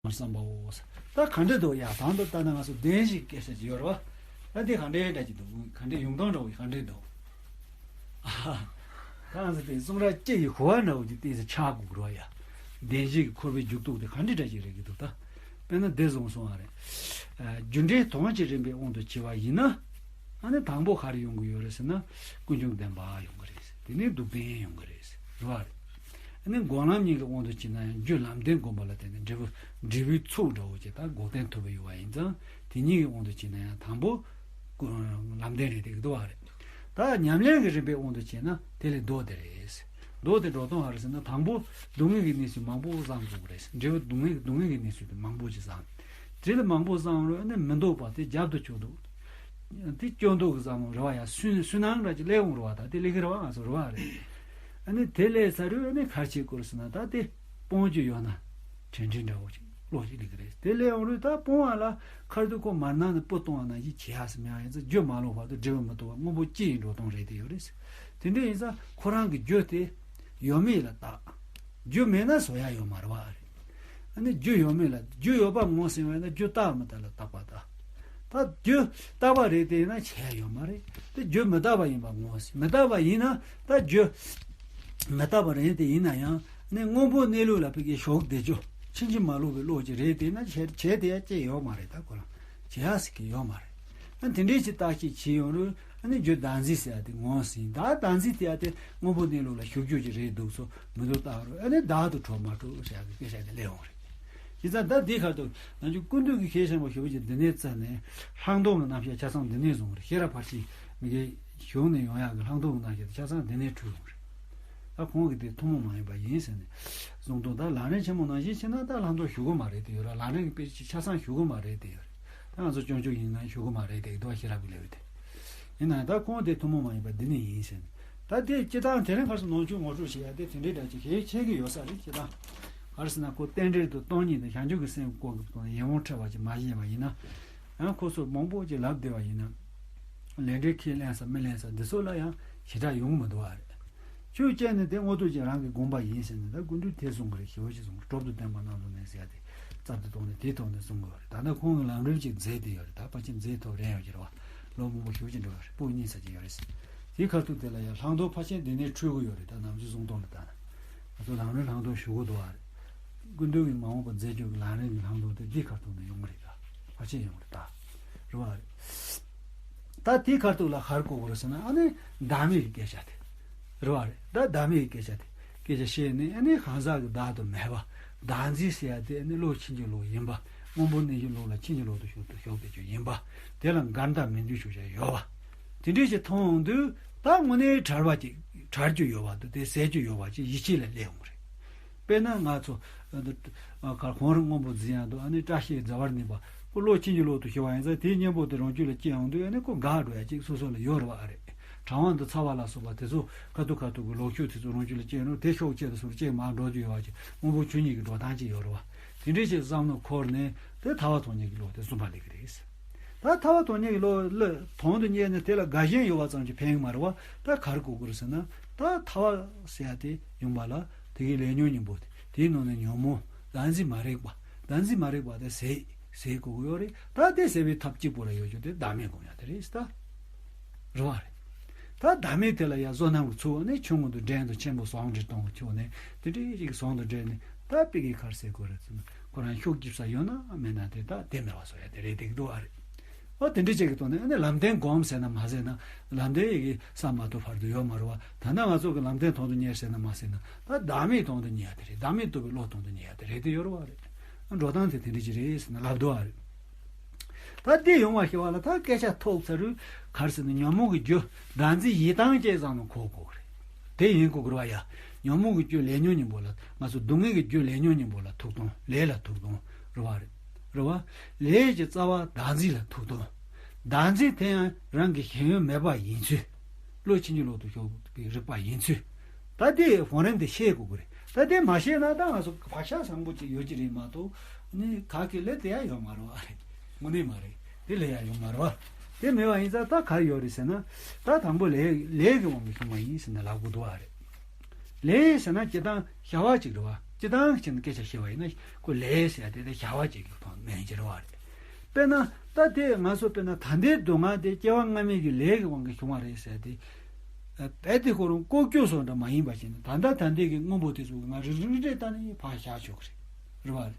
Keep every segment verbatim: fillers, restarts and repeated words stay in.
བསམ་པའོ། ད་ག་འདྲ་འདུག་ཡ། དང་དུ་ལྟ་ན་ང་ཚོ་བདེན་བཞིའི་སྐད་ཆ་ཅིག་ཡོད་རེད་བ། ད་འདི་ག་འདྲའི་འདྲ་ཅིག་འདུག་ག་འདྲའི་ཡོང་སྟངས་འདྲ་བོ་ག་འདྲའི་འདུག་ཨ། ད་ང་ཚོ་དེ་གསུང་རབ་སྐྱེ་ཡི་ཧུ་བ་ན་འོ་ཅིག་ཏོག་ཙམ་ཆགས་དགོས་རེད་བ་ཡ། བདེན་བཞི་གི་འཁོར་བའི་འཇུག་ལྡོག་དེ་ག་འདྲའི་འདྲ་ཅིག་རེད་གི་འདུག་ད་དཔེར་ན་འདི་བཟུང་སོང་བ་རེད། རྒྱུ་འབྲས་དོན་གྱི་རིམ་པའི་དབང་དུ་བྱས་པ་ཡིན་ན། ཨ་ནི་དང་པོ་ག་རེ་ཡོང་གི་ཡོད་རེད་ཟེར་ན། ཀུན་འབྱུང་བདེན་པ་ཡོང་གི་རེད། དེ་ནས་སྡུག་བདེན་ཡོང་གི་རེད། རེད་བ་རེད། ཨ་ནི་སྒོམ་ལམ་གཉིས་ཀྱི་དབང་དུ་བྱས་ན་ཡང་རྒྱུ་ལམ་བདེན་བསྒོམ་པ་ལ་བརྟེན་ནས་འབྲས་བུ་འབྲས་བུའི་ཚོགས་འདྲ་བོ་ཅིག་ད་འགོག་བདེན་ཐོབ་པ་ཡོད་པ་ཡིན་ཙང་དེ་གཉིས་ཀྱི་དབང་དུ་བྱས་ན་ཡང་དང་པོ་ཀུན་ལམ་བདེན་རེད་དེ་གི་འདུག་བ་རེད། ད་ཉམས་ལེན་གྱི་རིམ་པའི་དབང་དུ་བྱས་ན་དེ་ལས་ལྡོག་དེ་རེད། ལྡོག་དེ་འགྲོ་སྟངས་ག་རེ་ཟེར་ན་དང་པོ་སྡུག་བསྔལ་གྱི་གནས་ཚུལ་མང་པོ་བསམ་དགོས་རེད། འབྲས་བུ་སྡུག་བསྔལ་སྡུག་བསྔལ་གྱི་གནས་ཚུལ་དེ་མང་པོ་ཅིག་བསམ། དེ་ལས་མང་པོ་བསམ་རུང་ཨ་ནི་མི་འདོད་པ་དེ་རྒྱབ་ཏུ་ཆུག་འདུག་དེ་སྐྱོ་མདོག་གི་བསམ་བློ་རེ་བ་ཡ་སུན་སུན་སྣང་འདྲ་ཅིག་སླེབས་འོང་རེ་བ། ད་དེ་སླེབས་ཀྱི་རེ་བ་ང་ཚོ་རེ་བ་རེད། ཨ་ནི་དེ་སླེབས་ཚར་རུང་ཨ་ནི་ག་རེ་བྱེད་དགོས་རེད་ཟེར་ན་ད་དེ་སྤོང་རྒྱུ་ཡོད་ན་དྲན་འདྲེན་འདྲ་བོ་ཅིག་བློ་ཅིག་སླེབས་ཀྱི་རེད། དེ་སླེབས་འོང་རུང་ད་སྤོང་བ་ལ་ཁར་དུ་ཁོ་མར་ནང་ནས་སྤུ་གཏོང་བ་ནང་བཞིན་བྱེད་ཡ་ཟེར་མེད་ཡ་ཡིན་ཙང་རྒྱུ་མ་ལོག་བར་དུ་འབྲས་བུ་མི་ལྡོག་པ་སྔོན་པོ་སྐྱེ་ཡི་འགྲོ་སྟངས་རེད་དེ་ཡོད་རེད། དེ་འདྲ་ཡིན་ཙང་ཁོ་རང་གི་རྒྱུ་དེ་ཡོད་མེད་ལ་བརྟག་རྒྱུ་མེད་ན་བཟོ་ཡ་ཡོད་མ་རེད་བ་རེད། ཨ་ནི་རྒྱུ་ཡོད་མེད་ལ་རྒྱུ་ཡོད་པ་ངོས་ཟིན་བས་ན་རྒྱུ་རྟག་མི་རྟག་ལ་བརྟག་པ་དང་། ད་རྒྱུ་རྟག་པ་རེད་དེ་ཡིན་ན་བྱས་ཡོད་མ་རེད། དེ་རྒྱུ་མི་རྟག་པ་ཡིན་པ་ངོས་ཟིན། མི་རྟག་པ་ཡིན་ན་ད་རྒྱུ་མི་རྟག་པ་རེད་དེ་ཡིན་ན་ཡང་ནི་སྔོན་པོ་གནས་ལུགས་ལ་ཕ་གི་ཞོག་བསྡད་རྒྱུ་ཕྱིན་ཅི་མ་ལོག་པའི་བློ་ཅིག་རེད་དེ་ན་བྱས་བྱས་དེ་ཡ་ཅི་ཡོད་མ་རེད། ད་ཁོ་རང་བྱས་ཡ་ཟེར་གི་ཡོད་མ་རེད། ཨ་དེ་འདྲའི་ཅིག་བརྟག་དཔྱད་བྱེད་ཡོང་རུང་ཨ་ནི་རྒྱུ་བདག་འཛིན་ཟེར་ཡ་དེ་ངོས་ཟིན། ད་བདག་འཛིན་དེ་ཡ་དེ་སྔོན་པོ་གནས་ལུགས་ལ་ཞུགས་རྒྱུ་ཅིག་རེད་འདུག་སོ་མི་འདུག་བརྟག་རུང་ཨ་ནི་བདག་ཏུ་གྲོལ་མ་གྲོལ་ཟེར་ཡ་གི་སྐད་ཆ་དེ་སླེབས་ཡོང་རེད། བྱས་ཙང་ད་འདི་ཁ་ཐུག་ནང་ཆོས་ཀུན་བཏུས་ཀྱི་མཁས་ཆེན་པོ་ཞེ་པོ་ཅིག་འདི་ནས་བཙལ་ནས་ལྷག་མཐོང་གི་རྣམ་གཞག་ཆ་ཚང་འདི་ནས་བཟུང་རེད། ཤེས་རབ་ཕར་ཕྱིན་མི་དགེ་གཞུང་ནས་ཡོང་ཡག་གི་ལྷག་མཐོང་གི་རྣམ་གཞག་དེ་ཆ་ཚང་འདི་ནས་འཁྲུལ་ཡོང་རེད། ད་ཁོང་གིས་དེ་ཐུན་མོང་མ་ཡིན་པ་ཡིན་ཟེར་ནས་གསུངས་དོན། ད་ལམ་རིམ་ཆེན་མོ་ནང་བཞིན་བྱས་ན་ད་ལྷག་མཐོང་ཞུ་གི་མ་རེད་དེ་ཡོད་རེད། ལམ་རིམ་གྱི་དཔེ་ཆ་ཆ་ཚང་ཞུ་གི་མ་རེད་དེ་ཡོད་རེད། ད་ང་ཚོ་སྐྱོན་བརྗོད་ཡིན་ན་ཞུ་གི་མ་རེད་དེ་འདུག་བ། ཤེས་རབ་ཀྱི་ལེའུ་དེ། ཡིན་ནའང་ད་ཁོང་དེ་ཐུན་མོང་མ་ཡིན་པ་འདི་ནས་ཡིན་ཟེར་ནས། ད་དེ་སྤྱི་བཏང་དེ་རིང་ཁ་སང་ནང་ཆོས་ངོ་སྤྲོད་བྱེད་ཡ་དེ་དེ་འདྲའི་འདྲ་ཅིག་གལ་ཆེ་གི་ཡོད་ས་རེད། སྤྱི་བཏང་ག་རེ་ཟེར་ན་ཁོ་རྟེན་འབྲེལ་དང་སྟོང་ཉིད་དང་བྱང་ཆུབ་ཀྱི་སེམས་སྐོར་གྱི་ཐོག་ནས་ཡིད་འོང་འཕྲད་པ་ཅིག་མ་བྱས་པ་ཡིན་ན། ཡང་ཁོ་ཚོ་མང་པོ་ཅིག་ལབ་བསྡད་པ་ཡིན་ན། ལས་འབྲས་ཁས་ལེན་ས་མི་ལེན་ས་འདི་ཚོ་ལ་ཡང་ཞེ་དྲག་ཡོང་གི་མི་འདུག་བ་རེད། ཆོས་བཤད་ནས་དེ་དངོས་སྟོབས་ཀྱིས་རང་གི་དགོངས་པ་ཡིན་ཟེར་ནས། ད་ཀུན་འདུས་དེ་གསུང་གི་རེད། ཞེ་པོ་ཅིག་གསུང་གི་རེད། གྲོགས་དང་ལྡན་པ་རྣམས་སུ་གནས་ཟེར་ཡ་དེ་རྩལ་དུ་བཏོན་ནས་དེའི་ཐོག་ནས་གསུང་གི་ཡོད་རེད། ད་ནི་ཁོང་གི་ལམ་རིམ་ཅིག་མཛད་དེ་ཡོད་རེད། ད་ཕལ་ཆེར་མཛད་ཐོག་རན་ཡོད་ཀྱི་རེད་བ། ལོ་མང་པོ་ཞེ་པོ་ཅིག་འགྲོ་ཡོད་རེད། སྤུ་གཉིས་ཙམ་ཅིག་ཡོད་རེད། དེའི་ཁ་ཐུག་དེ་ལ་ཡང་ལྷག་མཐོང་ཕལ་ཆེར་འདི་ནས་འཁྲུལ་གི་ཡོད་རེད། ད་ནམ་རྒྱུན་གསུང་སྟངས་ལ་ལྟ་ན་ང་ཚོ་ལམ་རིམ་ལྷག་མཐོང་ཞུ་གི་འདུག་བ་རེད། ཀུན་འདུས་ཀྱི་མ་འོངས་པ་མཛད་རྒྱུ་གི་ལམ་རིམ་གྱི་ལྷག་མཐོང་དེ་འདིའི་ཁ་ཐུག་ནས་ཡོང་གི་རེད། ད་ཕལ་ཆེར་ཡོང་གི་རེད། ད་རེད་བ་རེད། ད་དེའི་ཁ་ཐུག་ལ་ག་རེ་གོ་དགོས་རེད་ཟེར་ན། ཨ་ནི་བདག་མེད་ཀྱི་སྐད་ཆ་དེ་རེད་བ་རེད། ད་བདག་མེད་ཀྱི་སྐད་ཆ་དེ་སྐད་ཆ་བཤད་ནས་ཨ་ནི་གང་ཟག་གི་བདག་ཏུ་མེད་པ། བདག་འཛིན་ཟེར་ཡ་དེ་ཨ་ནི་བློ་ཕྱིན་ཅི་ལོག་ཡིན་པ། སྔོན་པོ་གནས་ལུགས་ལ་ཕྱིན་ཅི་ལོག་ཏུ་ཞོག་ཏུ་ཞོག་བསྡད་རྒྱུ་ཡིན་པ། དེ་ལ་འགལ་ཟླ་མི་འདུ་ཤེས་བྱ་ཡོད་པ། དེ་འདྲ་ཞིག་མཐོང་ཡོང་དུས་ད་དངོས་གནས་བྲལ་བ་ཅིག་བྲལ་རྒྱུ་ཡོད་པ་དང་དེ་ཟད་རྒྱུ་ཡོད་པ་ཅིག་ཡིད་ཆེས་ལ་སླེབས་ཡོང་གི་རེད། དཔེར་ན་ང་ཚོ་ཨ་ནི་ཨ་གར་གོང་རིམ་སྔོན་པོ་འཛིན་ཡག་འདུག་ཨ་ནི་བཀྲ་ཤིས་རྫ་བར་གནས་པ་ཁོ་བློ་ཕྱིན་ཅི་ལོག་ཏུ་ཞོག་པ་ཡིན་ཙང་དེའི་གཉེན་པོ་དེ་རང་རྒྱུད་ལ་སྐྱེ་ཡོང་དུས་ཨ་ནི་ཁོ་འགག་འགྲོ་ཡ་ཅིག་སོ་སོ་ལ་ཡོད་རེད་བ་རེད། གྲང་བ་དང་ཚ་བ་ལ་སོགས་པ་དེ་ཚོ་ཁ་ཐུག་ཁ་ཐུག་གི་ལོག་ཤུགས་དེ་ཚོ་རང་རྒྱུད་ལ་སྐྱེ་ཡོང་དུས་དེ་ཤོག་ཅེས་དང་སོར་ཅེས་མར་འགྲོ་རྒྱུ་ཡོད་པ་ཅིག་དངོས་པོ་ཆོས་ཉིད་ཀྱི་འགྲོ་སྟངས་ཅིག་ཡོད་རེད་བ། དེ་འདྲའི་ཅིག་བསམ་བློ་འཁོར་ནས་དེ་ཐར་པ་དོན་གཉེར་གྱི་བློ་དེ་ཟུམ་པ་སླེབས་ཀྱི་རེད། ད་ཐར་པ་དོན་གཉེར་གྱི་བློ་ལ་དོན་དུ་གཉེར་ནས་དེ་ལ་དགའ་ཞེན་ཡོད་པ་ཙམ་གྱིས་ཕན་གྱི་མ་རེད་བ། ད་ག་རེ་དགོས་ཀྱི་རེད་ཟེར་ན། ད་ཐར་པ་ཟེར་ཡ་དེ་ཡོང་བ་ལ་དེ་གའི་ལས་ཉོན་གཉིས་པོ་དེ་དེའི་ནང་ནས་ཉོན་མོངས་བདག་འཛིན་མ་རིག་པ། བདག་འཛིན་མ་རིག་པ་དེ་ཟད་ཟད་དགོས་ཀྱི་ཡོད་རེད། ད་དེ་ཟད་པའི་ཐབས་གཅིག་པོ་ལ་ཡོད་རྒྱུ་དེ་བདག་མེད་སྒོམ་ཡ་དེ་རེད་ད། རེད་བ་རེད། ད་བདག་མེད་དེ་ལ་ཡ་བསོད་ནམས་ཀྱི་ཚུལ་ནས་ཆུང་ངུ་དང་འབྲིང་དང་ཆེན་པོ་ཟུང་འབྲེལ་གཏོང་བའི་ཆེད་ནས་དེ་འདྲའི་ཞིག་ཟུང་དུ་འབྲེལ་ནས་ད་དཔེ་གི་ག་རེ་ཟེར་དགོས་རེད་ཟེར་ན། ཁོ་རང་ཤུགས་རྒྱུག་ས་ཡོད་ན་མེད་ན་དེ་ད་དེ་མེད་པ་བཟོ་ཡ་དེ་རེད་དེ་འདུག་ཨ་རེད། ཨོ་དེ་འདྲ་ཅིག་གི་ཐོག་ནས་ཨ་ནི་ལམ་བདེན་སྒོམ་ཟེར་ན་མ་ཟེར་ན་ལམ་བདེན་ཡི་གེ་ས་མ་ཐོབ་བར་དུ་ཡོད་མ་རེད་བ། ད་ནི་ང་ཚོ་གི་ལམ་བདེན་དོན་དུ་གཉེར་ཟེར་ན་མ་ཟེར་ན་ད་བདག་མེད་དོན་དུ་གཉེར་ཡ་དེ་རེད། བདག་མེད་རྟོགས་པའི་བློ་དོན་དུ་གཉེར་ཡ་དེ་རེད་དེ་ཡོད་རེད་བ་རེད། འགྲོ་སྟངས་དེ་དེ་འདྲ་ཅིག་རེད་ཟེར་ན་ལབ་འདུག་ཨ་རེད། ད་འདི་ཡོང་བ་ཞེས་པ་ལ་ད་སྐད་ཆ་ཐོག་ཚར་དུས་ག་རེ་ཟེར་ན་ཉོན་མོངས་ཀྱི་རྒྱུ་བདག་འཛིན་ཡིན་སྟངས་ཅན་ཙམ་ལ་གོ་དགོས་ཀྱི་རེད། དེ་ཡིན་དགོས་ཀྱི་རེད་བ་ཡ། ཉོན་མོངས་ཀྱི་རྒྱུ་ལས་ཉོན་གཉིས་པོ་ལ་ང་ཚོ་སྡུག་བསྔལ་གྱི་རྒྱུ་ལས་ཉོན་གཉིས་པོ་ལ་ཐུག་སྟངས་ལས་ལ་ཐུག་སྟངས་རེད་བ་རེད། རེད་བ། ལས་ཀྱི་རྩ་བ་བདག་འཛིན་ལ་ཐུག་སྟངས། བདག་འཛིན་དེ་ཡང་རང་གི་ཤེས་ཡོན་མེད་པ་ཡིན་ཚུལ། བློ་ཕྱིན་ཅི་ལོག་ཏུ་ཞོག་པའི་རིག་པ་ཡིན་ཚུལ། ད་དེ་གོང་རིམ་དེ་ཤེས་དགོས་ཀྱི་རེད། ད་དེ་མ་ཤེས་ན་ད་ང་ཚོ་བག་ཆགས་བཟང་པོ་ཅིག་ཡོད་ཀྱི་རེད་མ་གཏོགས་ནི་ག་གེ་ལས་དེ་ཡང་ཡོད་མ་རེད་བ་རེད། དངོས་གནས་མ་རེད། དེ་ལས་ཡང་ཡོད་མ་རེད་བ། དེ་མེད་པ་ཡིན་ཙང་ད་ག་རེ་ཡོད་རེད་ཟེར་ན། ད་དང་པོ་ལས་ལས་ཀྱི་དབང་གིས་བྱུང་བ་ཡིན་ཟེར་ནས་ལབ་དགོས་འདུག་བ་རེད། ལས་ཟེར་ན་སྤྱིར་བཏང་བྱ་བ་ཅིག་རེད་བ། སྤྱིར་བཏང་གི་ཆ་ནས་སྐད་ཆ་བཤད་པ་ཡིན་ན་ཁོ་ལས་ཟེར་ཡ་དེ་དེ་བྱ་བ་ཅིག་གི་ཐོག་མིང་ཅིག་རེད་བ་རེད། དཔེར་ན་ད་དེ་ང་ཚོ་དཔེར་ན་ད་ལྟའི་སྡུག་བསྔལ་དེ་སྐྱེ་བ་སྔ་མའི་གི་ལས་ཀྱི་དབང་གིས་བྱུང་བ་རེད་ཟེར་ཏེ། རྦད་དེ་ཁོ་རང་ལྐོག་གྱུར་སོགས་འདྲ་མ་ཡིན་པ་ཞིག་ནི་ད་ལྟ་ད་ལྟའི་གི་དངོས་པོ་དེ་ཚོ་ང་རིག་རིག་རེ་ལྟ་ནས་ཕར་བཞག་ཆོག་གི་རེད། རེད་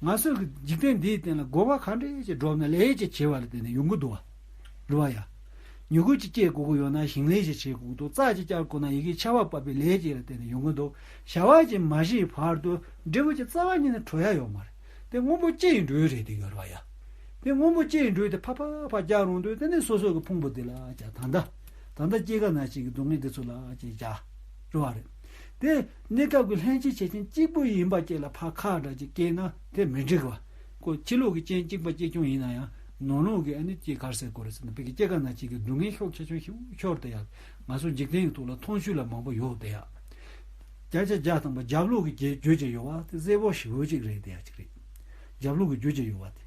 བ། ང་ཚོ་གི་འཇིག་རྟེན་འདིའི་སྟེང་ལ་དགོས་པ་ག་འདྲས་ཅིག་བསྒྲུབས་ན་ལས་ཅིག་བྱེད་པ་ལ་བརྟེན་ནས་ཡོང་གི་འདུག་བ། རེད་བ་ཡ། མྱུ་གུ་ཅིག་སྐྱེ་དགོས་ཀྱི་ཡོད་ན་ཞིང་ལས་ཅིག་བྱེད་དགོས་ཀྱི་འདུག་རྩྭ་ཅིག་བསྐྱར་དགོས་ན་ཡི་གེ་ཆར་པ་བབས་པའི་ལས་ཅིག་ལ་བརྟེན་ནས་ཡོང་གི་འདུག་བྱ་བ་ཅིག་མ་བྱས་བར་དུ་འབྲས་བུ་ཅིག་རྩ་བ་ཉིད་ནས་འགྲོ་ཡ་ཡོད་མ་རེད། དེ་སྔོན་པོ་སྐྱེ་ཡི་འགྲོས་རེད་དེ་ཡོད་རེད་བ་ཡ། དེ་སྔོན་པོ་སྐྱེ་ཡི་འགྲོས་དེ་ཕ་ཕ་ཕ་རྒྱག་རུང་དུས་དེ་ནས་སོ་སོ་གི་ཕུང་པོ་དེ་ལ་ཅག་ད་ལྟ། ད་ལྟ་སྐྱེ་རྒ་ན་འཆི་གི་སྡུག་བསྔལ་འདི་ཚོ་ལ་ཅིག་བྱ། རེད་བ་རེད། དེ་གནས་སྐབས་ཀྱི་ལྷན་ཅིག་བྱེད་ཅན་གཅིག་པུ་ཡིན་པ་ཅིག་ལ་ཕར་ཁག་འདྲ་ཅིག་སྐྱེས་ན་དེ་མི་འགྲིག་བ། ཁོ་ཕྱི་ལོགས་ཀྱི་རྐྱེན་གཅིག་པ་གཅིག་རྐྱང་ཡིན་ན་ཡང་ནང་ལོགས་ཀྱི་ཨ་ནི་ཅིག་ག་རེ་ཟེར་དགོས་རེད་ཟེར་ན་བོད་ཀྱི་སྐྱེ་རྒ་ན་འཆི་གི་སྡུག་བསྔལ་ཤུགས་ཆེ་ཆུང་ཞིག་ཤོར་དེ་ཡ། ང་ཚོ་འཇིག་རྟེན་གྱི་ཐོག་ལ་མཐོང་ཆོས་ལ་མང་པོ་ཡོད་དེ་ཡ། བརྒྱ་ཆ་བརྒྱ་ཐམ་པ་རྒྱབ་ལོགས་ཀྱི་རྒྱུ་རྒྱུ་ཅིག་ཡོད་བ་དེ་གསལ་པོ་ཞེ་པོ་ཅིག་རེད་དེ་ཡ་ཅིག་རེད། རྒྱབ་ལོགས་ཀྱི་རྒྱུ་ཅིག་ཡོད་བ་དེ།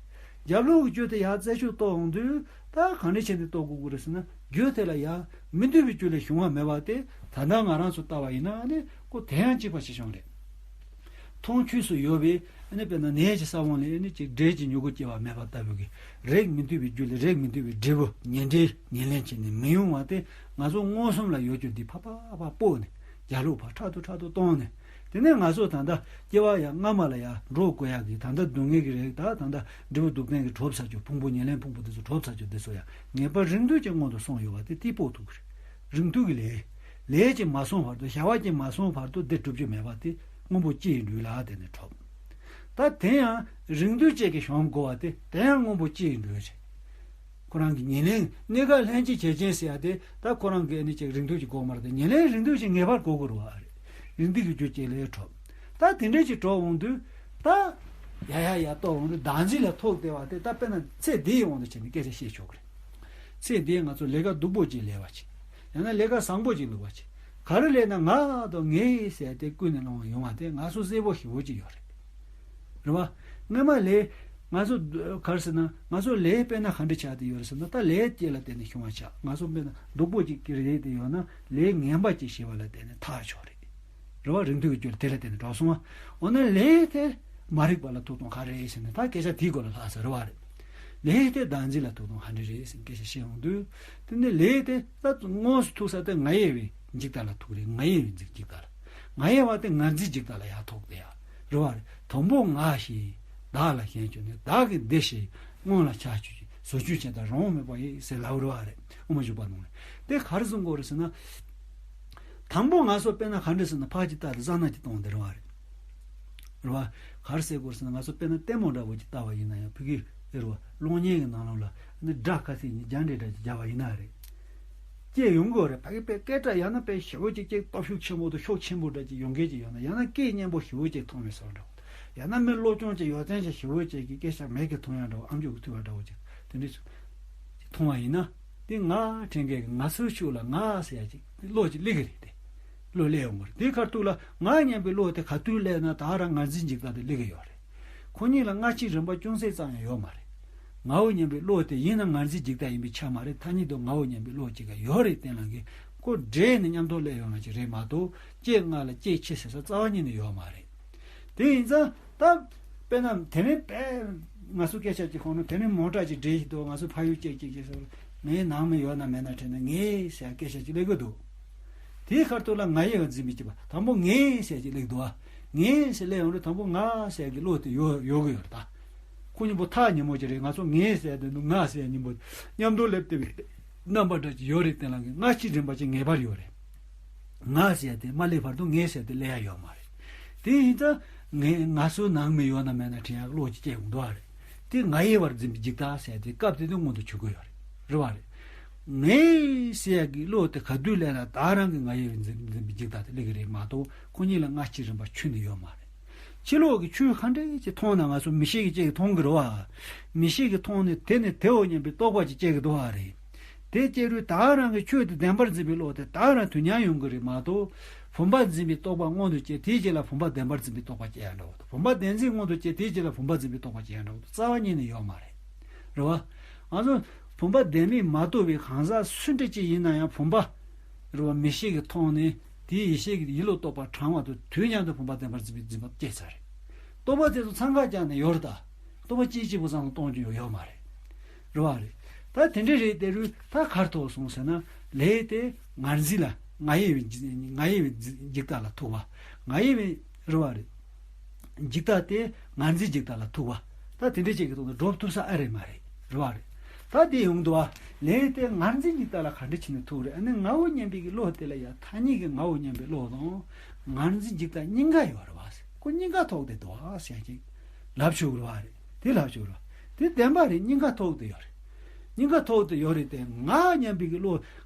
རྒྱབ་ལོགས་ཀྱི་རྒྱུ་དེ་ཡར་རྩད་གཅོད་གཏོང་འོང་དུས་ད་གང་འདྲ་བྱས་ནས་གཏོང་དགོས་ཀྱི་རེད་ཟེར་ན་རྒྱུ་དེ་ལ་ཡ་མི་མཐུན་པའི་རྒྱུ་ལས་བྱུང་བ་མེད་པ་དེ་ད་ལྟ་ང་རང་ཚོ་ལྟ་བ་ཡིན་ན་ནི་ཁོ་དེ་ཡང་གཅིག་པ་ཞིག་བྱུང་རེད། མཐོང་ཆོས་སུ་ཡོད་པའི་ཨ་ནི་དཔེར་ན་ནས་ཀྱི་ས་བོན་ལས་ཨ་ནི་ཅིག་འབྲས་ཀྱི་མྱུ་གུ་སྐྱེ་བ་མེད་པ་ལྟ་བུ་གི་རེག་མི་ཐུབ་པའི་རྒྱུ་ལས་རེག་མི་ཐུབ་པའི་འབྲས་བུ་ཉེར་འབྲས་ཉེར་ལེན་བྱས་ནས་མི་ཡོང་བ་དེ་ང་ཚོ་མངོན་སུམ་ལ་ཡོད་རྒྱུ་འདི་ཕར་ཕར་ཕར་སྤོས་ནས་རྒྱབ་ལོགས་ཕར་ཕྲག་ཏུ་ཕྲག་ཏུ་གཏོང་ནས། དེ་ནས་ང་ཚོ་ད་ལྟ་སྐྱེ་བ་ཡང་སྔ་མ་ལ་ཡང་འགྲོ་དགོས་ཡག་གི་ད་ལྟ་སྡུག་བསྔལ་གྱི་རེག་ད་ད་ལྟ་འབྲས་བུ་སྡུག་བསྔལ་གྱི་གྲོབ་ཚར་རྒྱུ་ཕུང་པོ་ཉེར་ལེན་ཕུང་པོ་དེ་ཚོ་གྲོབ་ཚར་རྒྱུ་དེ་ཚོ་ཡང་ངེས་པར་རིང་དུས་ཀྱི་སྔོན་དུ་སོང་ཡོད་པ་དེ་དེ་སྤོ་ཐུབ་ཀྱི་རེད། རིང་དུས་ཀྱི་ལས། ལས་ཀྱིས་མ་སོང་བར་དུ་བྱ་བ་ཀྱིས་མ་སོང་བར་དུ་དེ་སྒྲུབ་རྒྱུ་མེད་པ་དེ་སྔོན་པོ་སྐྱེ་ཡི་འགྲོས་ལ་བརྟེན་ནས་གྲོབ། ད་དེ་ཡང་རིང་དུས་ཅིག་གི་བྱུང་དགོས་པ་དེ་དེ་ཡང་སྔོན་པོ་སྐྱེ་ཡི་འགྲོས་ཅིག་ཁོ་རང་གི་ཉེར་ལེན་གནས་སྐབས་ལྷན་ཅིག་བྱེད་ཅན་ཟེར་ཡ་དེ་ད་ཁོ་རང་གི་ཨ་ནི་ཅིག་རིང་དུས་ཀྱི་དགོས་མ་རེད་དེ་ཉེར་ལེན་རིང་དུས་ཀྱི་ངེས་པར་དགོས་དགོས་རེད་བ་རེད། རིང་དུས་ཀྱི་རྒྱུ་ཅིག་ལས་གྲོབ། ད་དེ་འདྲ་ཅིག་གྲོབ་འོང་དུས་ད་ཡ་ཡ་ཡ་གཏོགས་འོང་དུས་བདག་འཛིན་ལ་ཐོགས་བསྡད་པ་དེ་ད་དཔེར་ན་ཚེ་འདིའི་དབང་དུ་བྱས་ནས་སྐད་ཆ་བཤད་ཆོག་གི་རེད། ཚེ་འདིའི་ང་ཚོ་ལས་ཀ་སྡུག་པོ་ཅིག་ལས་པ་ཅིག་ཡང་ན་ལས་ཀ་བཟང་པོ་ཅིག་ལུས་པ་ཅིག་ག་རེ་ལས་ན་ང་དང་ངའི་ཟེར་དེ་ཀུན་ནས་བསླངས་པ་ཡོང་བ་དེ་ང་ཚོ་གསལ་པོ་ཞེ་པོ་ཅིག་ཡོད་རེད། རེད་བ། སྔོན་མ་ལས། ང་ཚོ་ག་རེ་ཟེར་ན་ང་ཚོ་ལས་དཔེར་ན་ག་འདྲ་ཆགས་བསྡད་ཡོད་རེད་ཟེར་ན་ད་ལས་སྐྱེས་ལ་བརྟེན་ནས་བྱུང་བ་ཆགས་ང་ཚོ་དཔེར་ན་སྡུག་པོ་ཅིག་གི་རེད་དེ་ཡོད་ན་ལས་ངན་པ་ཅིག་བྱས་པ་ལ་བརྟེན་ནས་ཐག་ཆོད་རེད། རེད་བ་རིང་དུས་ཀྱི་རྒྱུ་དེ་ལ་བརྟེན་ནས་གྲོལ་སོང་བ། འོ་ན་ལས་དེ་མ་རིག་པ་ལ་ཐུག་སྟངས་ག་རེ་རེད་ཟེར་ན་ད་སྐད་ཆ་དེའི་སྐོར་ལ་ལྷག་ས་རེད་བ་རེད། ལས་དེ་བདག་འཛིན་ལ་ཐུག་སྟངས་ག་འདྲ་རེད་ཟེར་སྐད་ཆ་བཤད་ཡོང་དུས་དེ་ནི་ལས་དེ་ད་དངོས་སུ་ཐུག་ས་དེ་ང་ཡི་བའི་འཇིག་ལྟ་ལ་ཐུག་རེད་ང་ཡི་བའི་འཇིག་ལྟ་ལ། ང་ཡི་བ་དེ་ང་འཛིན་འཇིག་ལྟ་ལ་ཡར་ཐུག་དེ་ཡ། རེད་བ་རེད། དང་པོ་ང་ཞེས་བདག་ལ་ཞེན་བཅུག་ནས་བདག་གི་འདི་ཞེས་སྔོན་ལ་ཆགས་བཅུག་ཅིང་བཟོ་བཅོས་བྱེད་དང་རང་དབང་མེད་པ་ཡིན་ཟེར་ལབ་རེད་བ་རེད། དབུ་མ་འཇུག་པ་ནང་ལ། དེ་ག་རེ་གསུང་དགོས་རེད་ཟེར་ན། དང་པོ་ང་ཚོ་དཔེར་ན་ག་འདྲ་ཟེར་ན་ཕར་ཅིག་ལྟ་དེ་ས་ན་ཅིག་གཏོང་དེ་རེད་བ་རེད། རེད་བ། ག་རེ་ཟེར་དགོས་རེད་ཟེར་ན་ང་ཚོ་དཔེར་ན་ལྟད་མོ་འདྲ་བོ་ཅིག་ལྟ་བ་ཡིན་ན་ཡང་ཕ་གི་རེད་བ་གློག་བརྙན་གྱི་ནང་ལོགས་ལ་ནི་སྒྲ་ཁ་ཤས་ཉིད་རྒྱ་འདྲེ་འདྲ་ཅིག་རྒྱབ་པ་ཡིན་ན་རེད། སྐྱེས་ཡོང་གི་རེད་ཕ་གི་དཔེ་སྐད་གྲགས་ཡང་ན་དཔེ་ཞེ་པོ་ཅིག་ཅིག་སྟོབས་ཤུགས་ཆེན་པོ་དང་ཤུགས་ཆེན་པོ་འདྲ་ཅིག་ཡོང་མཁན་ཅིག་ཡོད་ན་ཡང་ན་སྐད་སྙན་པོ་ཞེ་པོ་ཅིག་མཐོང་བའི་བཟོ་འདྲ་བོ། ཡང་ན་མི་བློ་སྐྱོང་ཅིག་ཡོད་ཚན་ཅིག་ཞེ་པོ་ཅིག་གི་སྐད་ཆ་མིག་གིས་མཐོང་ཡ་འདྲ་བོ་ཨམ་ཅོག་གིས་ཐོས་པ་འདྲ་བོ་ཅིག་དེ་འདྲ་ཅིག་མཐོང་བ་ཡིན་ན་དེ་ང་དྲན་མཁན་གྱི་ང་ཚོའི་ཕྱོགས་ལ་ང་ཟེར་ཡ་ཅིག་བློ་ཅིག་སླེབས་ཀྱི་རེད་དེ། བློ་སླེབས་ཡོང་གི་རེད་དེ་ཁར་ཐུག་ལ་ང་སྙམ་པའི་བློ་དེ་ག་དུས་སླེབས་ན་ད་རང་ང་འཛིན་འཇིག་ལྟ་དེ་སླེབས་ཀྱི་ཡོད་རེད། ཁོ་གཉིས་ལ་སྔ་ཕྱི་རིམ་པ་ཅུང་ཟད་ཙམ་ཡང་ཡོད་མ་རེད། ངའོ་སྙམ་པའི་བློ་དེ་ཡིན་ན་ང་འཛིན་འཇིག་ལྟ་ཡིན་པའི་ཆ་མ་རེད་ཐ་སྙད་དུ་ངའོ་སྙམ་པའི་བློ་གཅིག་ག་ཡོད་རེད་བསྟན་ལ་གི་ཁོ་འདྲེས་ནས་མཉམ་དུ་སླེབས་ཡོང་ལ་ཅིག་རེད་མ་གཏོགས་སྐྱེ་སྔ་ལ་སྐྱེ་ཕྱི་ཟེར་ས་རྩ་བ་ཉིད་ནས་ཡོད་མ་རེད། དེ་ཡིན་ཙང་ད་དཔེར་ན་དེ་རིང་དཔེ་ང་ཚོ་སྐད་ཆ་གཅིག་གོ་ན་དེ་རིང་མོ་ཊ་གཅིག་འདྲེས་ཤིག་འདུག་ང་ཚོ་ཕ་ཡུལ་གཅིག་གཅིག་གཅིག་ཟེར་ངའི་ནང་མི་ཡོད་ན་མེད་ན་དྲན་ན་ངའི་ཟེར་སྐད་ཆ་གཅིག་སླེབས་ཀྱི་འདུག་དེའི་ཁར་ཐུག་ལ་ང་ཡི་བ་འཛིན་པའི་སྐྱེས་པ་དང་པོ་ངའི་ཟེར་གཅིག་སླེབས་འདུག་ཨ། ངའི་ཟེར་སླེབས་ཡོང་དུས་དང་པོ་ང་ཟེར་གྱི་བློ་དེ་ཡོད་ཡོད་གི་ཡོད་རེད་ད། ཁོ་གཉིས་པོ་ཐག་ཉེ་མོ་ཅིག་རེད་ང་ཚོ་ངའི་ཟེར་དེ་ནི་ང་ཟེར་གཉིས་པོ་མཉམ་དུ་སླེབས་བསྡད་པའི་རྣམ་པ་འདྲ་ཅིག་ཡོད་རེད་བསྟན་ལ་ངས་སྔ་ཕྱི་རིམ་པ་ཅིག་ངེས་པར་ཡོད་རེད། ང་ཟེར་དེ་མ་སླེབས་བར་དུ་ངའི་ཟེར་དེ་སླེབས་ཡ་ཡོད་མ་རེད། དེ་ཡིན་ཙང་ངས་ང་ཚོའི་ནང་མི་ཡོད་ན་མེད་ན་དྲན་ཡག་བློ་ཅིག་སྐྱེ་ཡོང་འདུག་ཨ་རེད། དེ་ང་ཡི་བར་འཛིན་པའི་འཇིག་ལྟ་ཟེར་དེ་སྐབས་དེ་དུས་མངོན་དུ་གྱུར་གི་ཡོད་རེད། རེད་བ་རེད། ངའི་ཟེར་ཡག་གི་བློ་དེ་ག་དུས་སླེབས་ན་ད་རང་གི་ང་ཡི་བར་འཛིན་འཛིན་པའི་འཇིག་ལྟ་དེ་སླེབས་གི་རེད་མ་གཏོགས་ཁོ་གཉིས་ལ་སྔ་ཕྱི་རིམ་པ་ཁྱོན་ནས་ཡོད་མ་རེད། ཕྱི་ལོགས་ཀྱི་ཆོས་ག་འདྲ་ཅིག་མཐོང་ན་ང་ཚོ་མིག་ཤེས་ཀྱིས་ཅིག་མཐོང་གི་རེད་བ། མིག་ཤེས་ཀྱིས་མཐོང་ནས་དེ་ནི་དེའོ་སྙམ་པའི་རྟོག་པ་ཅིག་སྐྱེ་གི་འདུག་བ་རེད། དེ་སྐྱེ་དུས་ད་རང་གི་ཆོས་དེ་བདེན་པར་འཛིན་པའི་བློ་དེ་ད་རང་དུས་མཉམ་ཡོང་གི་རེད་མ་གཏོགས། བུམ་པ་འཛིན་པའི་རྟོག་པ་མངོན་དུ་སྐྱེ་དེའི་རྗེས་ལ་བུམ་པ་བདེན་པར་འཛིན་པའི་རྟོག་པ་སྐྱེ་ཡ་འདྲ་བོ་དང་བུམ་པ་བདེན་འཛིན་མངོན་དུ་སྐྱེ་དེའི་རྗེས་ལ་བུམ་པ་འཛིན་པའི་རྟོག་པ་སྐྱེ་ཡ་འདྲ་བོ་དང་རྩ་བ་ཉིད་ནས་ཡོད་མ་རེད། རེད་བ། ང་ཚོ་བུམ་པ་བདེན་མེད་མ་རྟོགས་པའི་གང་ཟག་སུ་འདྲ་ཅིག་ཡིན་ན་ཡང་བུམ་པ། རེད་བ་མིག་ཤེས་ཀྱིས་མཐོང་ནས། དེའི་ཡེ་ཤེས་ཀྱི་ཡིད་ལ་རྟོགས་པ་དྲངས་པ་དང་དུས་མཉམ་དུ་བུམ་པ་བདེན་པར་འཛིན་པའི་འཛིན་པ་སྐྱེས་ཚར་རེད། རྟོག་པ་དེ་ཚོ་འཚང་ཁ་བརྒྱབ་ནས་ཡོད་རེད་ད། རྟོག་པ་གཅིག་གཅིག་པུ་ཙམ་ལ་གཏོང་རྒྱུ་ཡོད་མ་རེད། རེད་བ་རེད། ད་དེ་འདྲ་རེད་དེ་རུ་ད་གར་ཐོག་སོང་ཟེར་ན། ལས་དེ་ངར་འཛིན་ལ་ང་ཡི་བའི་ང་ཡི་བའི་འཇིག་ལྟ་ལ་ཐུག་པ། ང་ཡི་བའི་རེད་བ་རེད། འཇིག་ལྟ་དེ་ངར་འཛིན་འཇིག་ལྟ་ལ་ཐུག་པ། ད་དེ་འདྲ་ཅིག་གི་ཐོག་ནས་སྒྲུབ་ཐུབ་ས་ཨ་རེད་མ་རེད། རེད་བ་རེད། ད་དེ་ཡོང་དུས་བ། ལས་དེ་ངར་འཛིན་འཇིག་ལྟ་ལ་ག་འདྲ་བྱས་ནས་ཐུག་རེད། ཨ་ནི་ངའོ་སྙམ་པའི་གི་བློ་དེ་ལ་ཡ་ཐ་སྙད་ཀྱི་ངའོ་སྙམ་པའི་བློ་དང་། ངར་འཛིན་འཇིག་ལྟ་གཉིས་ཀ་ཡོད་རེད་བ། ཁོ་གཉིས་ཀ་ཐོག་དེ་འདུག་ཨ་ཟེར་ཅིག་ལབ་ཆོག་རེད་བ་རེད། དེ་ལབ་ཆོག་རེད་བ། དེ་བདེན་པ་རེད། གཉིས་ཀ་ཐོག་དེ་ཡོད་རེད། གཉིས་ཀ་ཐོག་དེ་ཡོད་རེད་དེ། ང་སྙམ་པའི་གི་བློ་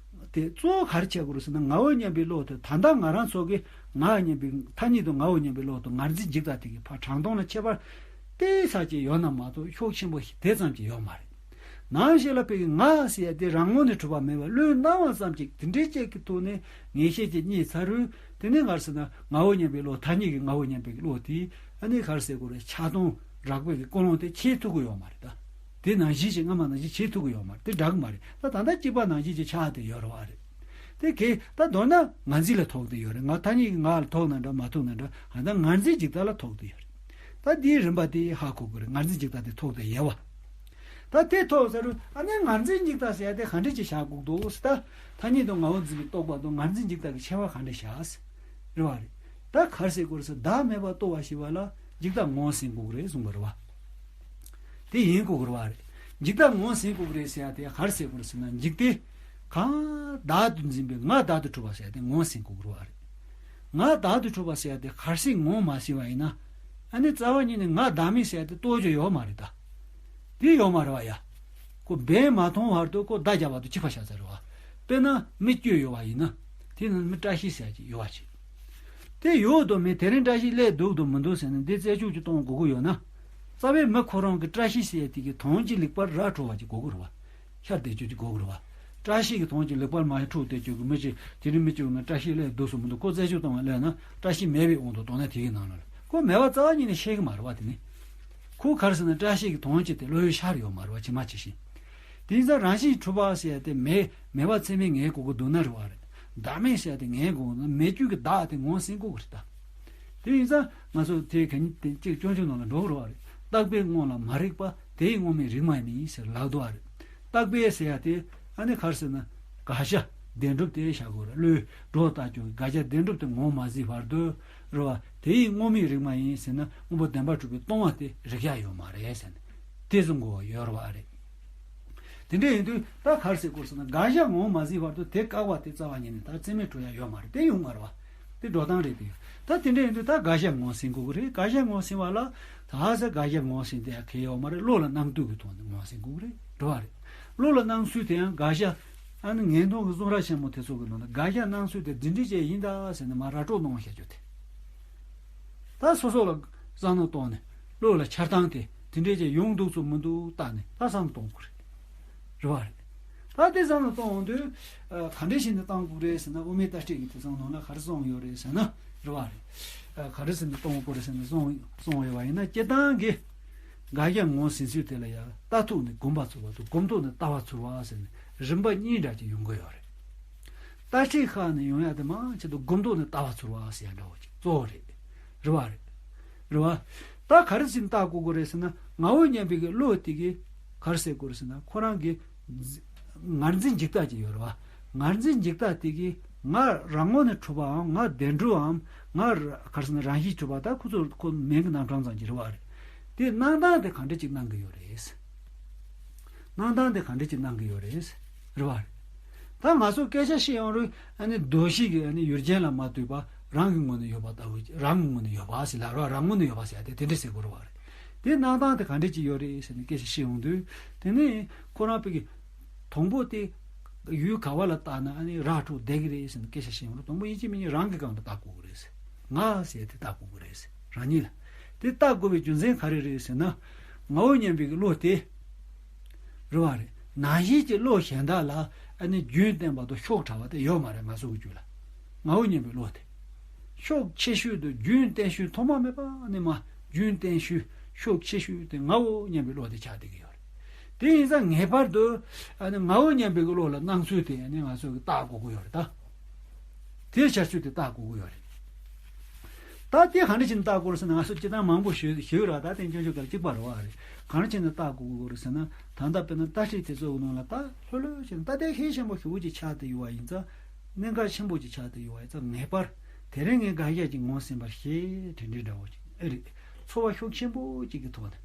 དེ་གཙོ་བོ་ག་རེ་བྱེད་དགོས་རེད་ཟེར་ན། ངའོ་སྙམ་པའི་བློ་དེ་ད་ལྟ་ང་རང་ཚོ་གི་ང་སྙམ་པའི་ཐ་སྙད་དུ་ངའོ་སྙམ་པའི་བློ་དང་ངར་འཛིན་འཇིག་ལྟ་དེ་གི་ཕར་དྲང་སྟོང་ལ་ཁྱད་པར་ཏོག་ཙམ་ཅིག་ཡོད་ན་མ་གཏོགས་ཤུགས་ཆེན་པོ་དེ་ཙམ་ཅིག་ཡོད་མ་རེད། ནམ་ཞིག་ལ་ཕ་གི་ང་ཟེར་ཡ་དེ་རང་ངོས་ནས་གྲུབ་པ་མེད་པར་བློས་སྣང་བ་ཙམ་ཅིག་དེ་འདྲའི་ཅིག་གི་ཐོག་ནས་ངེས་ཤེས་ཀྱིས་རྙེད་ཚར་རུང་། དེ་ནས་ག་རེ་ཟེར་ན་ངའོ་སྙམ་པའི་བློ། ཐ་སྙད་ཀྱི་ངའོ་སྙམ་པའི་བློ་དེ་ཨ་ནི་ག་རེ་ཟེར་དགོས་རེད། ཆགས་སྡང་རགས་པའི་གི་ཀུན་སློང་དེ་བྱེད་ཐུབ་ཀྱི་ཡོད་མ་རེད་ད། དེ་ནང་བཞིན་ཞིག་སྔ་མ་ནང་བཞིན་བྱེད་ཐུབ་ཀྱི་ཡོད་མ་རེད། དེ་འདྲ་གི་མ་རེད། ད་ད་ལྟ་གཅིག་པ་ནང་བཞིན་ཅིག་ཆགས་བསྡད་ཡོད་རེད་བ་རེད། དེ་གས་ད་མདོར་ན་ངར་འཛིན་ལ་ཐོགས་བསྡད་ཡོད་རེད། ང་ཐ་སྙད་ཀྱི་ང་ལ་ཐོགས་ན་འདྲ་མ་ཐོགས་ན་འདྲ། ཨ་ད་ངར་འཛིན་འཇིག་ལྟ་ལ་ཐོགས་བསྡད་ཡོད་རེད། ད་དེའི་རིམ་པ་དེ་ཧ་གོ་དགོས་རེད། ངར་འཛིན་འཇིག་ལྟ་དེ་ཐོགས་བསྡད་ཡོད་བ། ད་དེ་ཐོགས་ཚར་རུང་ཨ་ནི་ངར་འཛིན་འཇིག་ལྟ་ཟེར་ཡ་དེ་ག་འདྲ་ཅིག་བཞག་དགོས་འདུག་ཟེར། ད་ཐ་སྙད་དུ་ངའོ་འཛིན་པའི་རྟོག་པ་དང་ངར་འཛིན་འཇིག་ལྟ་གི་ཁྱད་པར་ག་འདྲ་བཞག་ཟེར། རེད་བ་རེད། ད་ག་རེ་ཟེར་དགོས་རེད་ཟེར། བདག་མེད་པར་རྟོགས་པ་ཞེས་པ་ལ་འཇིག་ལྟ་ངོས་ཟིན་དགོས་ཀྱི་རེད་གསུངས་པ་རེད་བ། དེ་ཡིན་དགོས་ཀྱི་རེད་བ་རེད། འཇིག་ལྟ་ངོས་ཟིན་དགོས་ཀྱི་རེད་ཟེར་ཡ་དེ་ག་རེ་ཟེར་དགོས་རེད་ཟེར་ན། འཇིག་ལྟས་གང་བདག་ཏུ་འཛིན་པའི་ང་བདག་ཏུ་གྲུབ་པ་ཟེར་ཡ་དེ་ངོས་ཟིན་དགོས་ཀྱི་རེད་བ་རེད། ང་བདག་ཏུ་གྲུབ་པ་ཟེར་ཡ་དེ་གལ་སྲིད་ངོས་མ་ཟིན་པ་ཡིན་ན། ཨ་ནི་རྩ་བ་ཉིད་ནས་ང་བདག་མེད་ཟེར་ཡ་དེ་རྟོགས་རྒྱུ་ཡོད་མ་རེད་ད། དེ་ཡོད་མ་རེད་བ་ཡ། ཁོ་འབེན་མ་ཐོན་བར་དུ་ཁོ་བརྡ་རྒྱབ་བར་དུ་གཅིག་པ་བཞག་ཚར་རེད་བ། དཔེར་ན་མི་བཅུ་ཡོད་བ་ཡིན་ན། དེ་ནང་མི་བཀྲ་ཤིས་ཟེར་ཡ་ཅིག་ཡོད་བ་ཅིག་དེ་ཡོད་དོ་མེད། དེ་རིང་བཀྲ་ཤིས་སླེབས་འདུག་དང་མི་འདུག་ཟེར་ན་འདི་རྩད་གཅོད་ཅིག་གཏོང་དགོས་ཀྱི་ཡོད་ན། རྩ་བའི་མི་ཁོ་རང་གི་བཀྲ་ཤིས་ཟེར་ཡ་དེ་གི་དོན་གྱི་ལེགས་པར་ར་འཕྲོད་པ་ཅིག་དགོས་ཀྱི་རེད་བ། ཤར་བསྡད་རྒྱུ་ཅིག་དགོས་ཀྱི་རེད་བ། བཀྲ་ཤིས་ཀྱི་དོན་གྱི་ལེགས་པར་མ་འཕྲོད་བསྡད་རྒྱུ་གི་མི་ཅིག་དེ་རིང་མི་གཅིག་ཡོང་ན་བཀྲ་ཤིས་སླེབས་འདུག་སོ་མི་འདུག་ཁོ་རྩད་གཅོད་གཏོང་བ་སླེབས་ན་བཀྲ་ཤིས་མེད་པའི་དབང་དུ་གཏོང་ན་དེ་གི་ནང་ལ་ཁོ་མེད་པ་རྩ་བ་ཉིད་ནས་ཤེས་ཀྱི་མ་རེད་བ། དེ་ནི་ཁོ་ག་རེ་ཟེར་ན་བཀྲ་ཤིས་ཀྱི་དོན་གྱི་དེ་བློ་ཡུལ་ཤར་ཡོད་མ་རེད་བ། ཇི་མ་ཇི་བཞིན། དེ་ཡིན་ཙང་རང་བཞིན་གྲུབ་པ་ཟེར་ཡ་དེ་མེད་མེད་པ་ཚད་མས་ངེས་དགོས་ཀྱི་འདུག་ན་རེད་བ་རེད། བདག་མེད་ཟེར་ཡ་དེ་ངེས་དགོས་ན་མེད་རྒྱུ་གི་བདག་དེ་ངོས་ཟིན་དགོས་ཀྱི་རེད་ད། དེ་ཡིན་ཙང་ང་ཚོ་དེ་ག་ཉིད་དེ་གཅིག་སྐྱོན་བརྗོད་ནང་ལ་འགྲོ་གི་རེད་བ་རེད། བརྟགས་པས་དངོས་ལ་མ་རིག་པ། དེ་ཡི་དངོས་མེད་རིག་མ་ཡིན་ཟེར་ལབ་འདུག་བ་རེད། བརྟགས་པས་ཟེར་ཡ་དེ་ཨ་ནི་ག་རེ་ཟེར་ན་དགག་བྱ་བདེན་གྲུབ་དེ་བཞག་དགོས་རེད། བློས་སྒྲོ་བཏགས་ཀྱང་དགག་བྱ་བདེན་གྲུབ་དེ་ངོས་མ་ཟིན་བར་དུ་རེད་བ། དེ་ཡི་དངོས་མེད་རིག་མ་ཡིན་ཟེར་ན་མངོན་པར་བདེན་པར་གྲུབ་པས་སྟོང་པ་དེ་རིག་བྱ་ཡོད་མ་རེད་ཟེར་ན་དེ་བཟུང་དགོས་ཡོད་རེད་བ་རེད། དེ་འདྲ་ཡིན་དུས་ད་ག་རེ་ཟེར་དགོས་ཟེར་ན་དགག་བྱ་ངོས་མ་ཟིན་བར་དུ་དེ་བཀག་པ་དེ་རྩ་བ་ཉིད་ནས་ད་རྩོད་མེད་གྲུབ་ཡ་ཡོད་མ་རེད། དེ་ཡོང་མ་རེད་བ། དེ་འགྲོ་སྟངས་རེད་དེ། ད་དེ་འདྲ་ཡིན་དུས་ད་དགག་བྱ་ངོས་ཟིན་དགོས་ཀྱི་རེད། དགག་བྱ་ངོས་ཟིན་པ་ལ་ད་ཧ་ས་དགག་བྱ་ངོས་ཟིན་དེ་ཡ་གལ་ཡོད་མ་རེད། བློ་ལ་སྣང་དུས་ཀྱི་ཐོག་ནས་ངོས་ཟིན་དགོས་ཀྱི་རེད། འགྲོ་བ་རེད། བློ་ལ་སྣང་ཚུལ་དེ་ཡང་དགག་བྱ་ཨ་ནི་ངན་སྟོང་གི་གཟུང་ར་ཆེན་མོ་དེ་ཚོ་གི་ནང་ན་དགག་བྱ་སྣང་ཚུལ་དེ་འདི་འདྲ་ཅིག་ཡིན་ད་ཟེར་ནས་མར་ར་སྤྲོད་གནང་བཤད་རྒྱུ་དེ། ད་སོ་སོ་ལ་བསམ་བློ་གཏོང་ནས་བློ་ལ་འཆར་སྟངས་དེ་དེ་འདྲ་ཅིག་ཡོང་འདུག་ཚོ་མི་འདུག་བལྟས་ནས་ད་བསམ་བློ་གཏོང་དགོས་རེད། རེད་བ་རེད། ད་དེ་བསམ་བློ་གཏོང་འོང་དུས་ཨ་ག་འདྲ་བྱས་ནས་བཏང་དགོས་རེད་ཟེར་ན། དབུ་མའི་ལྟ་ཁྲིད་ཀྱི་དེ་ཚོ་ནང་ལ་ག་རེ་གསུངས་ཡོད་རེད་ཟེར་ན། རེད་བ་རེད། ཨ་ག་རེ་ཟེར་ནས་གཏོང་དགོས་རེད་ཟེར་ནས་གསུངས་གསུངས་ཡོད་པ་ཡིན་ན། སྤྱིར་བཏང་གི་དགག་བྱ་ངོས་ཟིན་ཚུལ་དེ་ལ་ཡང་ལྟ་ཐུབ་ནས་གོམས་པ་ཚོར་བ་དང་གོམས་ཐུབ་ནས་ལྟ་བ་ཚོར་བ་ཟེར་ནས་རིམ་པ་གཉིས་འདྲ་ཅིག་ཡོང་གི་ཡོད་རེད། ལྟ་ཁྲིད་ཁག་ནས་ཡོང་ཡ་དེ་མང་ཆེ་ད་གོམས་ཐུབ་ནས་ལྟ་བ་ཚོར་བ་ཟེར་ཡ་འདྲ་བོ་ཅིག་གཙོ་བོ་རེད། རེད་བ་རེད། རེད་བ། ད་ག་རེ་ཟེར་ནས་ལྟ་དགོས་ཀྱི་རེད་ཟེར་ན། ངའོ་སྙམ་པའི་གི་བློ་དེ་གིས་ག་རེ་ཟེར་དགོས་རེད་ཟེར་ན། ཁོ་རང་གི་ངར་འཛིན་འཇིག་ལྟ་ཅིག་ཡོད་རེད་བ། ངར་འཛིན་འཇིག་ལྟ་དེ་གིས་ང་རང་ངོས་ནས་གྲུབ་པའམ་ང་བདེན་གྲུབ་བམ་ང་ར་ག་རེ་ཟེར་ན་རང་བཞིན་གྲུབ་པ། ད་ཁོ་ཚོ་ཁོ་མིང་གི་རྣམ་གྲངས་ཙམ་ཅིག་རེད་བ་རེད། དེ་སྣང་སྟངས་དེ་ག་འདྲ་ཅིག་སྣང་གི་ཡོད་རེད། སྣང་སྟངས་དེ་ག་འདྲ་ཅིག་སྣང་གི་ཡོད་རེད། རེད་བ་རེད། ད་ང་ཚོ་སྐད་ཆ་བཤད་ཡོང་རུང་ཨ་ནི་འདུ་ཤེས་ཀྱི་ཨ་ནི་ཡུལ་ཅན་ལ་མ་ལྟོས་པ་རང་གི་ངོས་ནས་ཡོད་པ་ལྟ་བུ། རང་གི་ངོས་ནས་ཡོད་པ་ཟེར་ལབ་ར། རང་ངོས་ནས་ཡོད་པ་ཟེར་ཡ་དེ་དེ་འདྲ་ཟེར་དགོས་རེད་བ་རེད། དེ་སྣང་སྟངས་དེ་ག་འདྲ་ཅིག་ཡོད་རེད་ཟེར་ནས་སྐད་ཆ་བཤད་ཡོང་དུས། དེ་ནས་ཁོ་རང་པའི་གི་དང་པོ་དེ་ཡུལ་ག་བ་ལ་བལྟས་ན་ཨ་ནི་ར་འཕྲོད་བསྡད་ཀྱི་རེད་ཟེར་ནས་སྐད་ཆ་བཤད་ཡོང་རུང་། དང་པོ་ཡིན་གཅིག་མིན་གཅིག་རང་གི་སྒང་དུ་བལྟ་དགོས་ཀྱི་རེད་ཟེར། ང་ཟེར་དེ་བལྟ་དགོས་ཀྱི་རེད་ཟེར། རང་ཉིད་ལ། དེ་བལྟ་དགོས་པའི་རྒྱུ་མཚན་ག་རེ་རེད་ཟེར་ན། ངའོ་སྙམ་པའི་གི་བློ་དེ། རེད་བ་རེད། ནང་བཞིན་གྱི་བློ་གཞན་དག་ལ་ཨ་ནི་རྒྱུན་བརྟན་པ་དང་ཕྱོགས་བྲལ་བ་དེ་ཡོད་མ་རེད། ང་ཚོ་གི་རྒྱུད་ལ། ངའོ་སྙམ་པའི་བློ་དེ། ཕྱོགས་ཆེ་ཤོས་དང་རྒྱུན་བརྟན་ཤོས་ཐོག་མ་མེད་པ་ནས་མར་རྒྱུན་བརྟན་ཤོས་ཕྱོགས་ཆེ་ཤོས་དེ་ངའོ་སྙམ་པའི་བློ་དེ་ཆགས་བསྡད་ཀྱི་ཡོད་རེད། དེ་ཡིན་ཙང་ངེས་པར་དུ་ཨ་ནི་ངའོ་སྙམ་པའི་གི་བློ་ལ་སྣང་ཚུལ་དེ་ཨ་ནི་ང་ཚོ་གི་བལྟ་དགོས་ཀྱི་ཡོད་རེད་ད། དེའི་བྱ་སྤྱོད་དེ་བལྟ་དགོས་ཀྱི་ཡོད་རེད། ད་དེ་ག་འདྲ་བྱས་ནས་བལྟ་དགོས་རེད་ཟེར་ན། ང་ཚོ་སྤྱིར་བཏང་མང་པོ་ཞུ་ཞུས་ར། ད་དེ་སྐྱོན་བརྗོད་གལ་གཅིག་པ་རེད་བ་རེད། ག་འདྲ་བྱས་ནས་བལྟ་དགོས་ཀྱི་རེད་ཟེར་ན། ད་ལྟ་དཔེར་ན་ལྟ་ཁྲིད་དེ་ཚོའི་ནང་ལ་ད་ལྷོད་ལྷོད་བྱས་ནས། ད་དེ་ཤེད་ཆེན་པོ་ཞེ་པོ་ཅིག་ཆགས་བསྡད་ཡོད་པ་ཡིན་ཙང་། གནད་འགག་ཆེན་པོ་ཅིག་ཆགས་བསྡད་ཡོད་པ་ཡིན་ཙང་། ངེས་པར་དེ་རིང་ངས་དགག་བཞག་ཅིག་ངོས་ཟིན་པར་ཞེས་དྲན་དྲན་འདྲ་བོ་ཅིག་ཨེ་རེད། ཚོར་བ་ཤུགས་ཆེན་པོ་ཅིག་གི་ཐོག་ནས།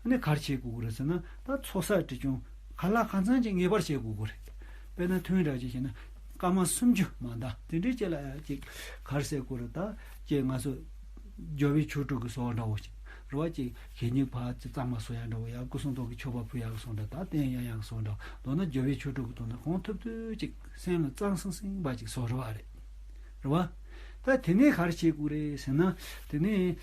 ཨ་ནི་ག་རེ་བྱེད་དགོས་ཀྱི་རེད་ཟེར་ན། ད་ཚོགས་བསགས་སྒྲིབ་སྦྱོང་གང་ལ་གང་འཚམ་ཅིག་ངེས་པར་བྱེད་དགོས་ཀྱི་རེད། དཔེར་ན་ཐུན་རེ་ཅིག་བྱས་ན་སྐར་མ་སུམ་ཅུ་མ་འདའ་དེ་འདྲའི་ཅིག་ལ་ཅིག་ག་རེ་ཟེར་དགོས་རེད། ད་ཅིག་ང་ཚོ་སྦྱོར་བའི་ཆོས་དྲུག་གི་བཟོ་འདྲ་བོ་ཅིག་རེད་བ། ཅིག་གད་སྙིགས་ཕར་ཅིག་གཙང་མ་བཟོ་ཡག་འདྲ་བོ་ཡ། སྐུ་གསུང་ཐུགས་ཀྱི་མཆོད་པ་ཕུལ་ཡག་གི་བཟོ་འདྲ། ད་རྟེན་གཡར་ཡག་གི་བཟོ་འདྲ། མདོར་ན་སྦྱོར་བའི་ཆོས་དྲུག་གི་ཐོག་ནས་གང་ཐུབ་ཐུབ་ཅིག་སེམས་ལ་གཙང་སིང་སིང་བ་ཅིག་བཟོ་རེད་བ་རེད། རེད་བ། ད་དེ་ནས་ག་རེ་བྱེད་དགོས་རེད་ཟེར་ན། དེ་ནས་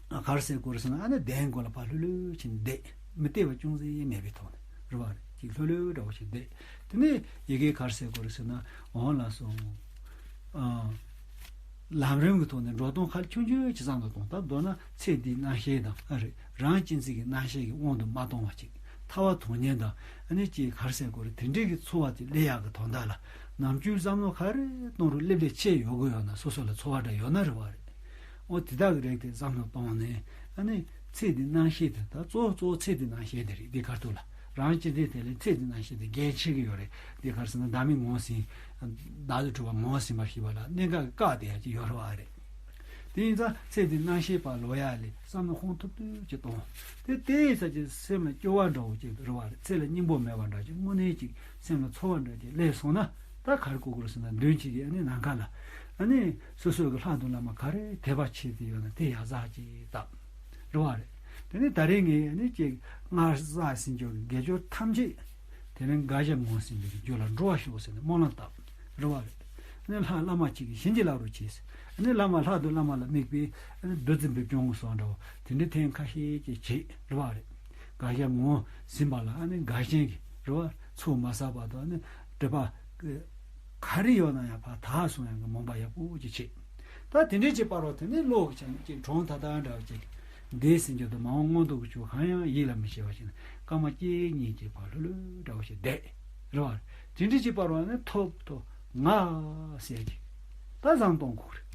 ག་རེ་ཟེར་དགོས་རེད་ཟེར་ན། ཨ་ནི་གདན་སྒོ་ལ་ཕར་ལྷོད་ལྷོད་བྱས་ནས་བསྡད། མི་གཏད་པ་ཅུང་ཟད་མེད་པའི་ཐོག་ནས་རེད་བ་རེད། ཅིག་ལྷོད་ལྷོད་འདྲ་བོ་ཞིག་བསྡད། དེ་ནས་ཡ་གིར་ག་རེ་ཟེར་དགོས་རེད་ཟེར་ན། འོང་ལགས་སོ། ཨ། ལམ་རིམ་གྱི་ཐོག་ནས་འགྲོ་སྟངས་ཁ་ཆུང་ཆུང་ཅིག་བསམ་བློ་གཏོང་། ད་མདོར་ན་ཚེ་འདིའི་རྣམ་ཤེས་དང་། ཨ་རེད། རང་གཅེས་འཛིན་གྱི་རྣམ་ཤེས་ཀྱི་དབང་དུ་མ་གཏོང་བ་ཅིག་ཐར་པ་དོན་གཉེར་དང་། ཨ་ནི་ཅིག་ག་རེ་ཟེར་དགོས་རེད། དེ་འདྲའི་གི་འཚོ་བ་དེ་སླེབས་ཡག་གི་དོན་དག་ལ། ནམ་རྒྱུན་བསམ་བློ་ག་རེ་གཏོང་རུང་སླེབས་སླེབས་ཆེ་ཡོང་གི་ཡོད་ན། སོ་སོ་ལ་ཚོར་བ་འདྲ་ཡོད་ན་རེད་བ་རེད། འོ་དེ་དག་གི་རིགས་དེ་བསམ་བློ་བཏང་ནས། ཨ་ནི་ཚེ་འདི་རྣམ་ཤེས་དེ། ད་གཙོ་བོ་གཙོ་བོ་ཚེ་འདི་རྣམ་ཤེས་དེ་རེད། འདི་ཁ་ཐུག་ལ་རང་གཅེས་འཛིན་དེ་ལས་ཚེ་འདི་རྣམ་ཤེས་དེ་འགན་ཆེ་གི་ཡོད་རེད། འདི་ག་རེ་ཟེར་ན། བདག་མེད་ངོས་ཟིན། བདག་ཏུ་གྲུབ་པ་ངོས་ཟིན་པར་ཤེས་པ་ལ་གནད་འགག་གི་བཀག་དེ་ཡག་ཅིག་ཡོད་རེད་བ་རེད། དེ་ཡིན་ཙང་ཚེ་འདི་རྣམ་ཤེས་པ་ལོག་ཡག་ལ་བསམ་བློ་གང་ཐུབ་ཐུབ་ཅིག་གཏོང་། དེ་དེ་ཡིན་ཙང་ཅིག་སེམས་ལ་སྐྱོ་བ་འདྲ་བོ་ཅིག་རེད་བ་རེད། ཚེ་ལ་སྙིང་པོ་མེད་པ་འདྲ་ཅིག་དངོས་གནས་ཅིག་སེམས་ལ་ཚོར་བ་འདྲ་ཅིག་སླེབས་སོང་ན། ད་ག་རེ་དགོས་ཀྱི་རེད་ཟེར་ན། མདུན་གཅིག་གི་ཨ་ནི་ནམ་མཁའ་ལ། ཨ་ནི་སོ་སོ་གི་ལྷ་དང་བླ་མ་ག་རེ་དད་པ་ཆེ་དེ་ཡོད་ན་དེ་ཡར་གཟིགས་ཅིག་བཏབ། རེད་བ་རེད། དེ་ནས་ད་རེས་ངས་ཨ་ནི་ཅིག་སྔར་བསགས་ཟིན་ཆོག་གི་དགེ་སྦྱོར་ཐམས་ཅད་དེ་རིང་དགག་བཞག་ངོས་ཟིན་པའི་རྒྱུ་ལ་འགྲོ་བར་ཤོག་ཟེར་ནས་སྨོན་ལམ་བཏབ། རེད་བ་རེད། ཨ་ནི་ལྷ་བླ་མ་གཅིག་གིས་བྱིན་གྱིས་བརླབ་རོགས་བྱས། ཨ་ནི་བླ་མ་ལྷ་དང་བླ་མ་ལ་དམིགས་པའི་ཨ་ནི་བདུད་རྩི་འབེབས་སྐྱོང་གི་བཟོ་འདྲ་བོ་དེ་འདྲའི་ཐེངས་ཁ་ཤས་ཅིག་བྱས། རེད་བ་རེད། དགག་བཞག་ངོས་ཟིན་པ་ལ་ཨ་ནི་དགའ་ཞེན་གྱི་རེད་བ། ཚུགས་མ་ཟ་བར་དུ་ཨ་ནི་སྒྲིབ་པ་ག་རེ་ཡོད་ན་ཡང་ཕར་དག་སོང་ཡག་གི་སྨོན་པ་ཡག་པོ་ཅིག་བྱེད། ད་དེ་འདྲའི་ཅིག་བར་བ་དེ་ནས་བློ་གི་ཆ་ནས་ཅིག་གྲོང་ཐ་ཐ་འདྲ་བ་ཅིག་འདས་ཟིན་རྒྱུ་དང་། མ་འོངས་མངོན་མཐོ་གི་ཆོས་གང་ཡང་ཡིད་ལ་མི་བྱེད་པ་ཞིག་ནས་སྐར་མ་གཅིག་གཉིས་ཅིག་ཕར་ལྷོད་ལྷོད་འདྲ་བོ་ཞིག་བསྡད། རེད་བ། དེ་འདྲའི་ཅིག་བར་བ་ནས་ཐོབ་ཐོབ་ང་ཟེར་ཅིག་ད་བསམ་གཏོང་དགོས་རེད།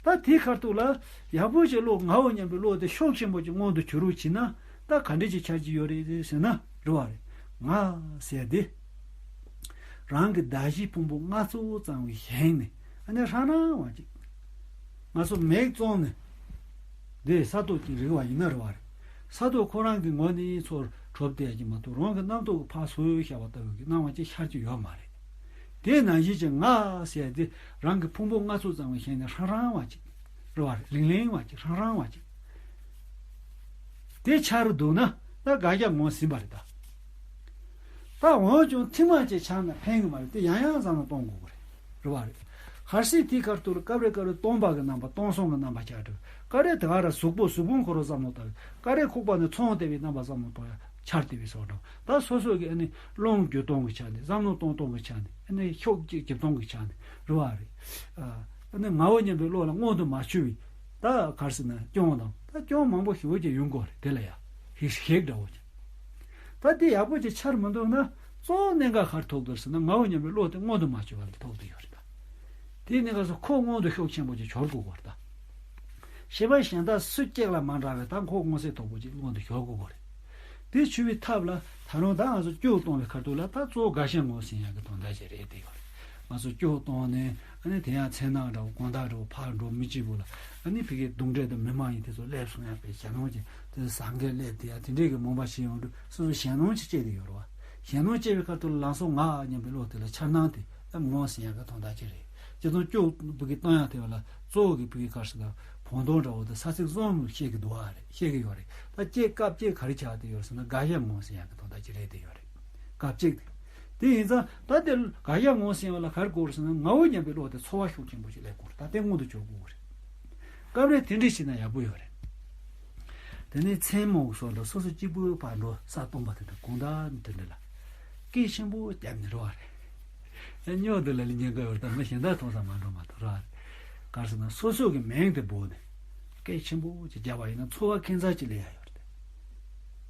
ད་དེའི་ཁ་ཐུག་ལ་ཡག་པོ་ཞིག་བློ་ངའོ་སྙམ་པའི་བློ་དེ་ཤུགས་ཆེན་པོ་ཅིག་མངོན་དུ་གྱུར་རོགས་བྱས་ན། ད་ག་འདྲ་ཅིག་ཆགས་ཀྱི་ཡོད་རེད་ཟེར་ན། རེད་བ་རེད། ང་ཟེར་དེ་རང་གི་གདགས་གཞིའི་ཕུང་པོ་ལྔ་ཚོ་གཙང་བའི་ཞིང་ནས་ཨ་ནི་ཧྲང་ཧྲང་བ་ཅིག་ང་ཚོ་མིག་བཙུམས་ནས་འདི་ས་ཐོག་ཅིག་རིག་པ་ཡིན་ན་རེད་བ་རེད། ས་ཐོག་ཁོ་རང་གི་ངོས་ནས་ཚུར་གྲུབ་བསྡད་ཀྱི་མ་གཏོགས། རང་གི་རྣམ་རྟོག་གིས་ཕར་ཚུར་ཤར་བ་ལྟ་བུའི་གི་སྣང་བ་ཅིག་ཤར་གྱི་ཡོད་མ་རེད། དེ་ནང་བཞིན་གྱི་ང་ཟེར་དེ་རང་གི་ཕུང་པོ་ལྔ་ཚོ་གཙང་བའི་ཞིང་ནས་ཧྲང་ཧྲང་བ་ཅིག་རེད་བ་རེད། ལིང་ལིང་བ་ཅིག་ཧྲང་ཧྲང་བ་ཅིག་དེ་འཆར་འདུག་ན། ད་དགག་བཞག་ངོས་ཟིན་པ་རེད་ད། ད་འོན་ཀྱང་ཐེངས་མ་གཅིག་འཆར་ན་ཕན་གི་མ་རེད། དེ་ཡང་ཡང་བསམ་བློ་གཏོང་དགོས་ཀྱི་རེད། རེད་བ་རེད། ཧར་སིག་དེའི་ཁར་ཐུག་ལ་སྐབས་རེ་སྐབས་རེ་སྟོང་པ་གི་རྣམ་པ། སྟོང་གསུམ་གྱི་རྣམ་པ་ཆགས་འགྲོ། སྐབས་རེ་དེ་ག་ར་གཟུགས་པོ་གཟུགས་ཕུང་ཁོ་རང་བསམ་བློ་བཏང་། སྐབས་རེ་ཁུག་པ་ནས་མཚོན་བསྡད་པའི་རྣམ་པ་བསམ་བློ་གཏོང་ཡ་འཆར་བསྡད་པའི་བཟོ་འདྲ། ད་སོ་སོ་གི་ཨ་ནི་རླུང་རྒྱུ་སྟངས་ཀྱི་ཆ་ནས། བསམ་བློ་གཏོང་སྟངས་ཀྱི་ཆ་ནས། ཨ་ནི་ཤུགས་གཅིག་རྒྱུ་སྟངས་ཀྱི་ཆ་ནས། རེད་བ་རེད། ཨ་ནི་ངའོ་སྙམ་པའི་བློ་ལ་མངོན་དུ་མ་གྱུར་བའི། ད་ག་རེ་ཟེར་ན་སྐྱོན་དང་། ད་སྐྱོན་མང་པོ་ཞེ་པོ་ཅིག་ཡོང་གི་ཡོད་རེད། དེ་ལ་ཡ་ཧི་ཤེག་འདྲ་བོ་ཅིག་ད་དེ་ཡག་པོ་ཅིག་འཆར་མི་འདུག་ན། གཙོ་བོ་གནད་འགག་ག་རེ་ཐུག་འདུག་ཟེར་ན། ངའོ་སྙམ་པའི་བློ་དེ་མངོན་དུ་མ་གྱུར་བ་ལ་ཐུག་བསྡད་ཡོད་རེད་ད། དེའི་གནད་འགག་སོ་ཁོ་མངོན་དུ་ཤུགས་ཆེན་པོ་ཅིག་གྱུར་དགོས་པ་རེད་ད། ཤེས་པ་གཞན་དག་སུ་གཅིག་ལ་མ་འདྲ་བའི་ད་ཁོ་མངོན་གསལ་དོད་པོ་ཅིག་མངོན་དུ་གྱུར་དགོས་པ་རེད། དེ་གྱུར་བའི་ཐབས་ལ་ད་རུང་ད་ང་ཚོ་སྐྱོ་གཏོང་བའི་ཁ་ཐུག་ལ། ད་གཙོ་བོ་དགག་བཞག་ངོས་ཟིན་ཡག་གི་དོན་དག་ཅིག་རེད་བསྡད་ཡོད་རེད། ང་ཚོ་སྐྱོ་གཏོང་ནས་ཨ་ནི་དེ་ཡང་མཚན་ནག་འདྲ་བོ་དགོང་དག་འདྲ་བོ་ཕར་འགྲོ། མི་གཅིག་པུ་ལ་ཨ་ནི་ཕ་གིའི་གདོན་འདྲེ་དང་མི་མ་ཡིན་དེ་ཚོ་སླེབས་སོང་ཡག་པའི་ཞེད་སྣང་ཅིག་དེ་ཚོ་ཟང་ངེ་སླེབས་དེ་ཡ་དེ་འདྲས་ཀྱི་རྨོངས་པ་ཞིག་ཡོང་དུས། སོ་སོ་ཞེད་སྣང་ཅིག་སྐྱེས་བསྡད་ཡོད་རེད་བ། ཞེད་སྣང་སྐྱེས་པའི་ཁ་ཐུག་ལ་ལམ་སང་ང་སྙམ་པའི་བློ་དེ་ལ་འཆར་སྣང་དེ་ཨ་མངོན་ཟིན་ཡག་གི་དོན་དག་ཅིག་རེད། སྤྱིར་བཏང་སྐྱོ་ཕ་གི་གཏོང་ཡག་དེ་བ་ལ་གཙོ་བོ་གི་ཕ་གི་ག་རེ་ཟེར་ན་བོང་དོང་འདྲ་བོ་དེ་ས་ཚིགས་གསུམ་ལ་བཤད་ཀྱི་འདུག་བ་རེད། བཤད་ཀྱི་ཡོད་རེད། ད་ཅིག་སྐབས་ཅིག་ག་རེ་ཆགས་བསྡད་ཡོད་རེད་ཟེར་ན། དགག་བཞག་ངོས་ཟིན་ཡག་གི་དོན་དག་ཅིག་རེད་བསྡད་ཡོད་རེད། སྐབས་གཅིག་དེ། དེ་ཡིན་ཙང་ད་དེ་དགག་བཞག་ངོས་ཟིན་པ་ལ་ག་རེ་དགོས་རེད་ཟེར་ན། ངའོ་སྙམ་པའི་བློ་དེ་ཚོར་བ་ཤུགས་ཆེན་པོ་ཞིག་སླེབས་དགོས་རེད། ད་དེ་མངོན་དུ་འགྱུར་དགོས་རེད། སྐབས་རེ་དེ་འདྲ་བྱས་ན་ཡག་པོ་ཡོད་རེད། དེ་ནས་མཚན་མོ་སོགས་ལ་སོ་སོ་གཅིག་པུའི་བར་འགྲོ་ས་སྟོང་པ་དེ་འདྲ་གང་ལྟར་དེ་འདྲ་ལ་སྐད་ཆེན་པོ་བརྒྱབ་ནས་རེད་བ་རེད། ཨེ་སྨྱོ་འདི་ལ་ལི་ཉན་ག་ཡོད་རེད། ད་མི་གཞན་དག་མཐོང་ས་མ་འགྲོ་མ་གཏོགས་རེད་བ་རེད། ག་རེ་ཟེར་ན་སོ་སོ་གི་མིང་དེ་འབོད་ནས་སྐད་ཆེན་པོ་ཅིག་བརྒྱབ་པ་ཡིན་ན་ཚོར་བ་ཁྱད་མཚར་ཅིག་སླེབས་ཡག་ཡོད་རེད།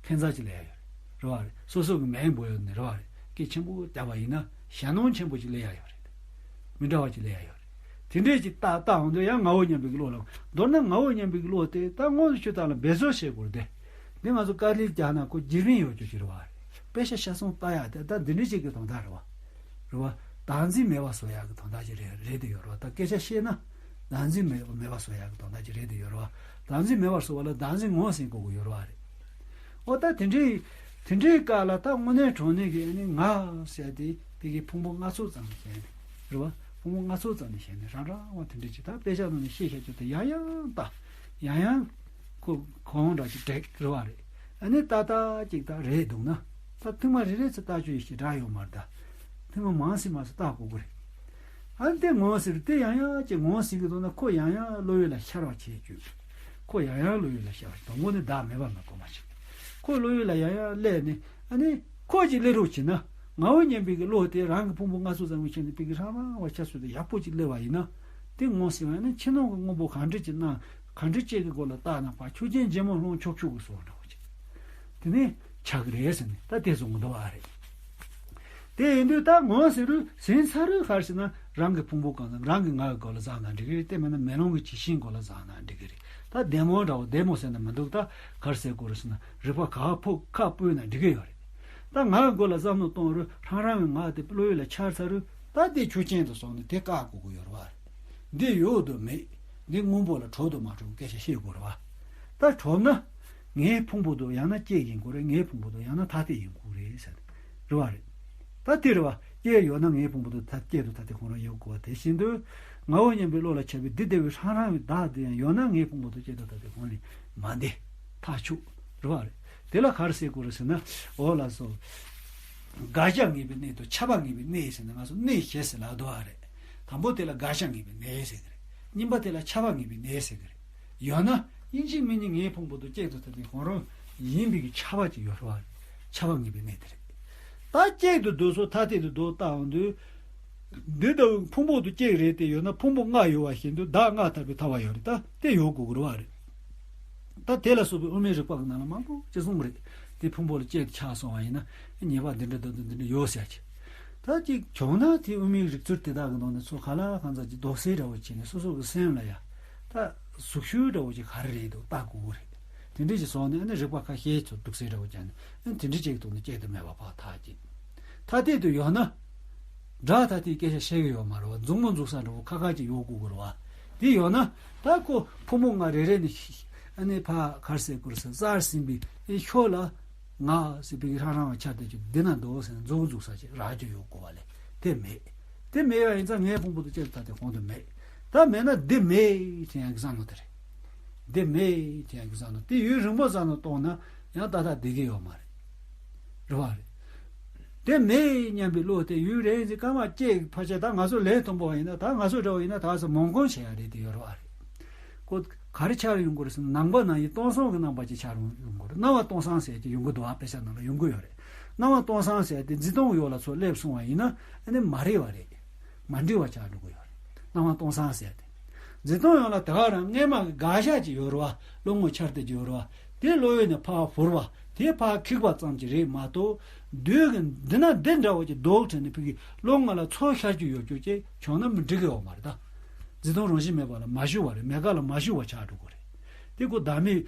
ཁྱད་མཚར་ཅིག་སླེབས་ཡག་ཡོད་རེད། རེད་བ་རེད། སོ་སོ་གི་མིང་འབོད་ཡོང་ནས་རེད་བ་རེད། སྐད་ཆེན་པོ་བརྒྱབ་པ་ཡིན་ན་ཞེད་སྣང་ཆེན་པོ་ཅིག་སླེབས་ཡག་ཡོད་རེད། མི་འདྲ་བ་ཅིག་སླེབས་ཡ་ཡོད་རེད། དེ་འདྲས་ཅིག་བལྟ་བལྟ་འོང་དུས་ཡང་ངའོ་སྙམ་པའི་བློ་ལ། མདོར་ན་ངའོ་སྙམ་པའི་བློ་དེ་ད་དངོས་སུ་ཆུ་ཐག་ལ་འབད་རྩོལ་བྱེད་དགོས་རེད་དེ། འདི་ང་ཚོ་དཀའ་ལས་རྒྱག་ན་ཁོ་འཇིགས་རིན་ཡོད་རྒྱུ་ཞིག་རེད་བ། དཔེ་ཆ་ཤ་ཚོང་ལྟ་ཡག་དེ་ད་འདི་འདྲས་ཅིག་གི་དོན་དག་རེད་བ། རེད་བ། བདག་འཛིན་མེད་པ་བཟོ་ཡག་གི་དོན་དག་ཅིག་རེད་རེད་དེ་ཡོད་རེད་བ། ད་སྐད་ཆ་བཤད་ན་བདག་འཛིན་མེད་མེད་པ་བཟོ་ཡག་གི་དོན་དག་ཅིག་རེད་དེ་ཡོད་རེད་བ། བདག་འཛིན་མེད་པར་བཟོ་བ་ལ་བདག་འཛིན་ངོས་ཟིན་དགོས་ཀྱི་ཡོད་རེད་བ་རེད། འོ་ད་དེ་འདྲའི་དེ་འདྲའི་སྐབས་ལ་ད་དངོས་གནས་དྲང་གནས་ཀྱི་ཨ་ནི་ང་ཟེར་དེ་དེ་གའི་ཕུང་པོ་ལྔ་ཚོགས་ཙམ་ཞིག་བྱས་ནས་རེད་བ། ཕུང་པོ་ལྔ་ཚོགས་ཙམ་ནས་བྱས་ནས་རང་རང་བ་དེ་འདྲ་ཅིག་ད་དཔེ་ཆ་ནང་ནས་བཤད་བཤད་ཆོག་དེ་ཡང་ཡང་ལྟ། ཡང་ཡང་ཁོ་གོང་འདྲ་ཅིག་འགྲིག་རེད་བ་རེད། ཨ་ནི་ཏག་ཏག་ཅིག་ད་རེད་འདུག་ན། ད་ཐེངས་མ་རེ་རེ་ཚོ་ལྟ་ཆོག་ཡིན་ཞེ་དྲག་ཡོད་མ་རེད་ད། ཐེངས་མ་མང་སེ་མང་སེ་ལྟ་དགོས་ཀྱི་རེད། ཨ་ནི་དེ་ངོ་ཟེར་དེ་ཡང་ཡང་ཅིག་ངོ་ཟིན་གྱི་འདུག་ན་ཁོ་ཡང་ཡང་བློ་ཡུལ་ལ་ཤར་བ་བྱེད་རྒྱུ། ཁོ་ཡང་ཡང་བློ་ཡུལ་ལ་ཤར་བ་དང་པོ་ནི་བདག་མེད་པ་ན་གོ་མ་ཆོད། ཁོ་བློ་ཡུལ་ལ་ཡང་ཡང་སླེབས་ནས་ཨ་ནི་ཁོ་ཅིག་སླེབས་རོགས་བྱེད་ན་ངའོ་སྙམ་པའི་གི་བློ་དེ་རང་གི་ཕུང་པོ་ལྔ་ཚོགས་ཙམ་གྱི་ཆ་ནས་པའི་གི་རང་རང་བ་ཆ་ཚུད་དེ་ཡག་པོ་ཅིག་སླེབས་པ་ཡིན་ན། དེ་ངོ་ཟིན་པ་ནི་ཕྱི་ནང་གི་དངོས་པོ་གང་འདྲ་ཅིག་སྣང་གང་འདྲ་ཅིག་གི་སྒོ་ལ་བལྟས་ན་ཕར་ཆོས་ཅན་རྗེ་མོ་ལྷུང་ཆོག་ཆོག་གི་བཟོ་འདྲ་བོ་ཅིག་དེ་ནས་ཆགས་ཀྱི་རེད་ཟེར་ནས་ད་དེ་ཚོ་ངོ་འདུ་བ་རེད། དེ་ཡིན་དུས་ད་ངོ་ཟེར་རུ་ཟིན་ཚར་རུ་ག་རེ་ཟེར་ན་རང་གི་ཕུང་པོ་གང་ཙམ་རང་གི་ངག་གི་སྒོ་ལ་བཟང་ན་འགྲིག་གི་རེད། དེ་མིན་ན་མེ་ལོང་གི་ཇི་བཞིན་སྒོ་ལ་བཟང་ན་འགྲིག་གི་རེད། ད་བདེ་མོ་འདྲ་བོ་བདེ་མོ་ཟེར་ན་མི་འདུག་ད་ག་རེ་ཟེར་དགོས་རེད་ཟེར་ན་རིག་པ་ག་ཕོ་ཁ་སྤོས་ན་འགྲིག་གི་ཡོད་རེད། ད་ངག་གི་སྒོ་ལ་བསམ་བློ་གཏོང་རུ་རང་རང་གི་ངག་དེ་བློ་ཡུལ་ལ་འཆར་ཚར་རུ་ད་དེ་ཆོས་ཅན་དུ་སོང་ནས་དེ་བཀག་དགོས་ཀྱི་ཡོད་རེད་བ། འདི་ཡོད་དུ་མེད། འདི་སྔོན་པོ་ལ་གྲོལ་དུ་མ་གྲོལ་སྐད་ཆ་བཤད་དགོས་རེད་བ། ད་གྲོལ་ན། ངའི་ཕུང་པོ་དུ་ཡང་ན་སྐྱེས་ཡིན་དགོས་རེད། ངའི་ཕུང་པོ་དུ་ཡང་ན་ཐ་དད་ཡིན་དགོས་རེད་ཟེར། རེད་བ་རེད། ད་དེ་རེད་བ། སྐྱེས་ཡོད་ན་ངའི་ཕུང་པོ་དུ་ཐ་སྐྱེས་དུ་ཐ་དད་ཁོང་རང་ཡོད་དགོས་བ་དེ་བཞིན་དུ། ངའོ་སྙམ་པའི་བློ་ལ་ཆགས་པའི་འདི་བདེ་བའི་ཧྲང་ཧྲང་བའི་བདག་དེ་ཡང་ཡོད་ན་ངའི་ཕུང་པོ་དུ་སྐྱེས་དུ་ཐ་དད་ཁོང་ལས་མ་འདས། ཐག་ཆོད། རེད་བ་རེད། དེ་ལ་ག་རེ་ཟེར་དགོས་རེད་ཟེར་ན། འོ་ལགས་སོ། དགག་བྱ་ངེས་པའི་གནས་དང་ཁྱབ་པ་ངེས་པའི་གནས་ཟེར་ནས་ང་ཚོ་གནས་བཞི་ཟེར་ལབ་འདུག་བ་རེད། དང་པོ་དེ་ལ་དགག་བྱ་ངེས་པའི་གནས་ཟེར་གི་རེད། གཉིས་པ་དེ་ལ་ཁྱབ་པ་ངེས་པའི་གནས་ཟེར་གི་རེད། ཡང་ན་ཡིན་གཅིག་མིན་གཉིས་ངའི་ཕུང་པོ་དང་གཅིག་ཏུ་ཐ་དད་ཁོང་རང་ཡིན་པའི་གི་ཁྱབ་པ་ཅིག་ཡོད་རེད་བ། ཁྱབ་པ་ངེས་པའི་གནས་དེ་རེད། ད་གཅིག་ཏུ་འདོད་སོ་ཐ་དད་དུ་འདོད་བཏང་འོང་དུས། འདི་ལྟ་བུ་ཕུང་པོ་དང་གཅིག་རེད་དེ་ཡོད་ན་ཕུང་པོ་ལྔ་ཡོད་པ་བཞིན་དུ་བདག་ལྔ་ཐར་པའི་ཐར་པ་ཡོད་རེད། ད་དེ་ཡོད་དགོས་ཀྱི་རེད་བ་རེད། ད་དེ་ལ་སོགས་པའི་དབུ་མའི་རིགས་པ་གི་ནང་ལ་མང་པོ་ཅི་གསུངས་རེད། དེ་ཕུང་པོ་ལ་གཅིག་ཏུ་ཆགས་སོང་བ་ཡིན་ན་ཉེས་པ་འདི་འདྲ་འདི་འདྲ་འདི་འདྲ་ཡོད་ཟེར་གྱི། ད་ཅིག་བྱུང་ན་དེ་དབུ་མའི་རིགས་ཚུལ་དེ་དག་གི་ནང་ནས་ཚོ་ག་ལ་གང་ཚ་ཅིག་དོགས་སེལ་འདྲ་བོ་བྱས་ནས་སོ་སོ་གི་སེམས་ལ་ཡ། ད་གཟུགས་ཤུལ་འདྲ་བོ་ཅིག་ག་རེ་རེད་འདུག་བལྟ་དགོས་ཀྱི་རེད། དེ་འདྲ་ཞིག་སོང་ནས་ཨ་ནི་རིགས་པ་ཁ་ཤས་ཚོ་དུག་སེལ་འདྲ་བོ་བྱས་ནས་ཨ་ནི་དེ་འདྲ་ཅིག་འདུག་ནས་གཅིག་ཏུ་མེད་པ་ཕར་ཐག་གཅིག་ཐ་དད་དུ་ཡོད་ན། སྒྲ་ཐ་དད་སྐད་ཆ་བཤད་གི་ཡོད་མ་རེད་བ། མཛུབ་མོ་འཛུགས་ས་འདྲ་བོ་ཁ་ཁ་ཅིག་ཡོད་དགོས་ཀྱི་རེད་བ། དེ་ཡོད་ན་ད་ཁོ་ཕོ་མོ་ང་རེ་རེ་ནས་ཨ་ནི་ཕ་གར་སའི་གུར་སའི་རྩར་ཟིན་པའི་ཨེ་ཤོ་ལ་ང་ཟེར་བའི་རང་རང་བ་ཆ་དེ་ཅིག་འདི་ན་འདུག་ཟེར་ནས་མཛུབ་མོ་འཛུགས་ས་ཅིག་རག་རྒྱུ་ཡོད་དགོས་བ་ལས་དེ་མེད། དེ་མེད་པ་ཡིན་ཙང་ངའི་ཕུང་པོ་དུ་ཅེར་ད་དེ་གོང་དུ་མེད། ད་མེད་ན་འདི་མེད་དེ་ཡང་གི་བཟང་ནོ་དེ་རེད། འདི་མེད་དེ་ཡང་གི་བཟང་ནོ་དེ་ཡུན་རིང་པོ་བཟང་ནོ་གཏོང་ན་ཡང་ད་ལྟ་བསྡད་ཀྱི་ཡོད་མ་རེད། རེད་བ་རེད། དེ་མེད་སྙམ་པའི་བློ་དེ་ཡུན་རིང་ཞིག་སྐར་མ་གཅིག་ཕལ་ཆེར་ད་ང་ཚོ་ལས་མཐོན་པོ་བ་ཡིན་ན་ད་ང་ཚོ་འདྲ་བ་ཡིན་ན་ད་ས་མོང་སྒོམ་བྱེད་ཡ་རེད་དེ་ཡོད་རེད་བ་རེད། ཁོ་ག་རེ་ཆགས་ཡོང་གི་རེད་ཟེར་ན་ནང་པ་ནང་ཡི་སྟོང་སང་གི་རྣམ་པ་ཅིག་ཆགས་ཡོང་གི་རེད། སྣང་བ་སྟོང་སང་ཟེར་ཡ་ཅིག་ཡོང་གི་འདུག་ཨ། དཔེ་ཆ་ནང་ལ་ཡོང་གི་ཡོད་རེད། སྣང་བ་སྟོང་སང་ཟེར་ཡ་དེ་འཛིན་སྟངས་ཡོད་ལ་ཚོ་སླེབས་སོང་བ་ཡིན་ན་ཨ་ནི་མ་རེད་བ་རེད། མ་འགྲིག་པ་ཆགས་འགྲོ་གི་ཡོད་རེད། སྣང་བ་སྟོང་སང་ཟེར་ཏེ། འཛིན་སྟངས་ཡོད་ལ་དེ་ག་རང་སྔས་མ་གི་དགག་བྱ་ཅིག་ཡོད་རེད་བ། བློ་ངོར་འཆར་དེ་ཅིག་ཡོད་རེད་བ། དེ་བློ་ཡུལ་ནས་ཕར་བོར་བ་དེ་ཕར་འཁྱུག་པ་ཙམ་ཅིག་རེད་མ་གཏོགས། དུས་ཀྱི་འདི་ན་འདི་འདྲ་བོ་ཅིག་རྡོག་ཁྲེས་ནས་ཕ་གི་བློ་ངོ་ལ་ཚོར་ཤར་རྒྱུ་ཡོད་རྒྱུ་ཅིག་བྱུང་ན་མི་འགྲིག་གི་ཡོད་མ་རེད་ད། འཛིན་སྟངས་རང་བཞིན་མེད་པ་ལ་མ་ཞུགས་པ་རེད། མེད་དགག་ལ་མ་ཞུགས་པ་ཆགས་འགྲོ་གི་རེད། དེ་ཀོ་བདག་མེད།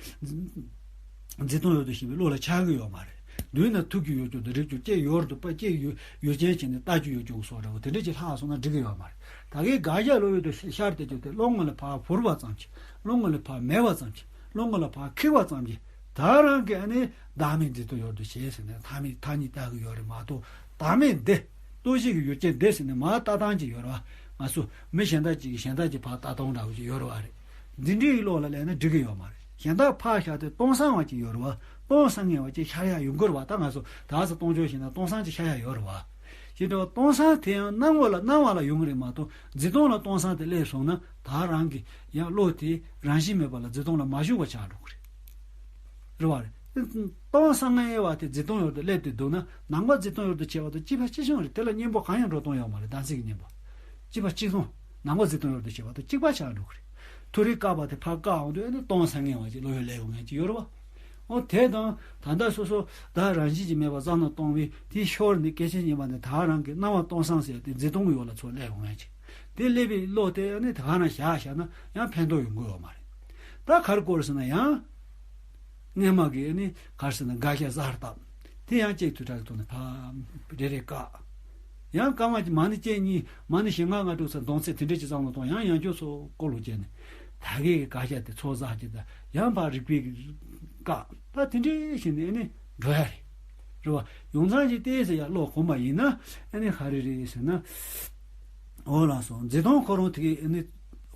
འཛིན་སྟངས་ཡོད་དུ་ཞེན་པའི་བློ་ལ་ཆགས་ཀྱི་ཡོད་མ་རེད། མདུན་ན་ཐུག་རྒྱུ་ཡོད་རྒྱུ་དང་རིག་རྒྱུ་ཅིག་ཡོད་རེད་འདུག་པ། ཅིག་ཡོད་ཡོད་ཅན་བྱས་ནས་ལྟ་རྒྱུ་ཡོད་རྒྱུ་སོགས་འདྲ་བོ་དེ་འདྲ་ཅིག་ལྷག་སོང་ན་འགྲིག་གི་ཡོད་མ་རེད། ད་གའི་དགག་བྱ་བློ་ཡུལ་དུ་ཤར་ཏེ་རྒྱུ་དེ་བློ་ངོ་ལ་ཕར་བོར་བ་ཙམ་གྱིས། བློ་ངོ་ལ་ཕར་མེད་པ་ཙམ་གྱིས། བློ་ངོ་ལ་ཕར་འཁྱུག་པ་ཙམ་གྱིས། ད་རང་གི་ཨ་ནི་བདག་མེད་འཛིན་སྟངས་ཡོད་དུ་བྱས་ཟེར་ནས་ཐ་མི་ཐ་སྙད་བཏགས་ཀྱི་ཡོད་རེད་མ་གཏོགས་བདག་མེད་འདི། ལྟོ་ཤེས་ཀྱི་ཡུལ་ཅན་འདི་ཟེར་ནས་མར་ལྟ་སྟངས་ཅིག་ཡོད་རེད་བ། ང་ཚོ་མི་གཞན་དག་ཅིག་གིས་གཞན་དག་ཅིག་ཕར་ལྟ་སྟངས་འདྲ་བོ་ཅིག་ཡོད་རེད་བ་རེད། འདི་འདྲའི་བློ་ལ་སླེབས་ན་འགྲིག་གི་ཡོད་མ་རེད། གཞན་དག་ཕར་བཞག་སྟེ་སྟོང་སང་བ་ཅིག་ཡོད་རེད་བ། སྟོང་སང་ངེ་བ་ཅིག་ཤར་ཡ་ཡོང་གི་རེད་བ། ད་ང་ཚོ་ད་ས་སྟོང་ཆོག་བྱས་ན་སྟོང་སང་ཅིག་ཤར་ཡ་ཡོད་རེད་བ། ཞེས་འདྲ་བ་སྟོང་སང་དེ་ཡང་སྣང་བ་ལ་སྣང་བ་ལ་ཡོང་གི་རེད་མ་གཏོགས་འཛིན་སྟངས་ལ་སྟོང་སང་དེ་སླེབས་སོང་ན་ད་རང་གི་ཡང་བློ་དེ་རང་བཞིན་མེད་པ་ལ་འཛིན་སྟངས་ལ་མ་ཞུགས་པ་ཆགས་འགྲོ་གི་རེད། རེད་བ་རེད། སྟོང་སང་ངེ་བ་དེ་འཛིན་སྟངས་ཡོད་དུ་སླེབས་ཏེ་འདུག་ན་ནང་པ་འཛིན་སྟངས་ཡོད་དུ་བྱས་པ་དང་གཅིག་པ་གཅིག་མཚུངས་རེད། དེ་ལ་གཉེན་པོ་གང་ཡང་འགྲོ་སྟངས་ཡོད་མ་རེད། བདག་འཛིན་གྱི་གཉེན་པོ། གཅིག་པ་གཅིག་མཚུངས། ནང་པ་འཛིན་སྟངས་ཡོད་དུ་བྱས་པ་དང་གཅིག་པ་ཆགས་འགྲོ་གི་རེད། མཐོ་རིས་བཀག་པ་དེ་ཕར་བཀག་འོང་དུས་ཨ་ནི་སྟོང་སང་ངེ་བ་ཅིག་བློ་ཡུལ་སླེབས་འོང་ངེས་ཅིག་ཡོད་རེད་བ། འོ་དེ་དང་ད་ལྟ་སོ་སོ་བདག་རང་བཞིན་གྱིས་མེད་པ་བསམ་བློ་གཏོང་བས་དེའི་ཤོར་ནས་སྐད་ཆ་ཉན་པ་ནི་ད་རང་གི་སྣང་བ་སྟོང་སང་ཟེར་ཏེ་འཛིན་སྟངས་ཀྱི་ཡོད་ལ་ཚོ་སླེབས་འོང་ངེས་ཅིག་དེ་སླེབས་པའི་གློག་དེ་ནི་དེ་ག་ན་བཞག་བཞག་ན་ཡང་ཕན་ཐོགས་ཡོང་གི་ཡོད་མ་རེད། ད་ག་རེ་དགོས་རེད་ཟེར་ན་ཡང་། སྔས་མ་གི་ནི་ག་རེ་ཟེར་ན་དགག་བྱ་གསར་བཏབ། དེ་ཡང་གཅིག་དུས་དྲག་གི་ཐོག་ནས་ཕ་རེ་རེ་བཀག་ཡང་སྐར་མ་གཅིག་མ་ནི་གཅིག་གཉིས་མ་ནི་བཞི་ལྔ་ལྔ་དྲུག་ཙམ་གདོང་ཚད་དེ་འདྲས་ཀྱི་བསམ་བློ་གཏོང་ཡང་ཡང་བསྐྱར་སོ་བསྐོར་ལོ་བྱས་ནས་ད་གིན་གི་དགག་བྱ་དེ་ཚོ་ཟག་ཅིག་དང་ཡང་ཕར་རིགས་པས་བཀག་ད་དེ་འདྲས་བྱས་ནས་ཨ་ནི་འགྲོ་ཡ་རེད། རེད་བ། ཡོང་མཚམས་ཅིག་བལྟས་ཟེར་ཡ་ཀློག་གོ་མ་ཡིན་ན་ཨ་ནི་ཧ་རི་རེད་ཟེར་ན། འོ་ལགས་སོ། འཛིན་སྟངས་ཁོ་རང་དེ་གའི་ཨ་ནི་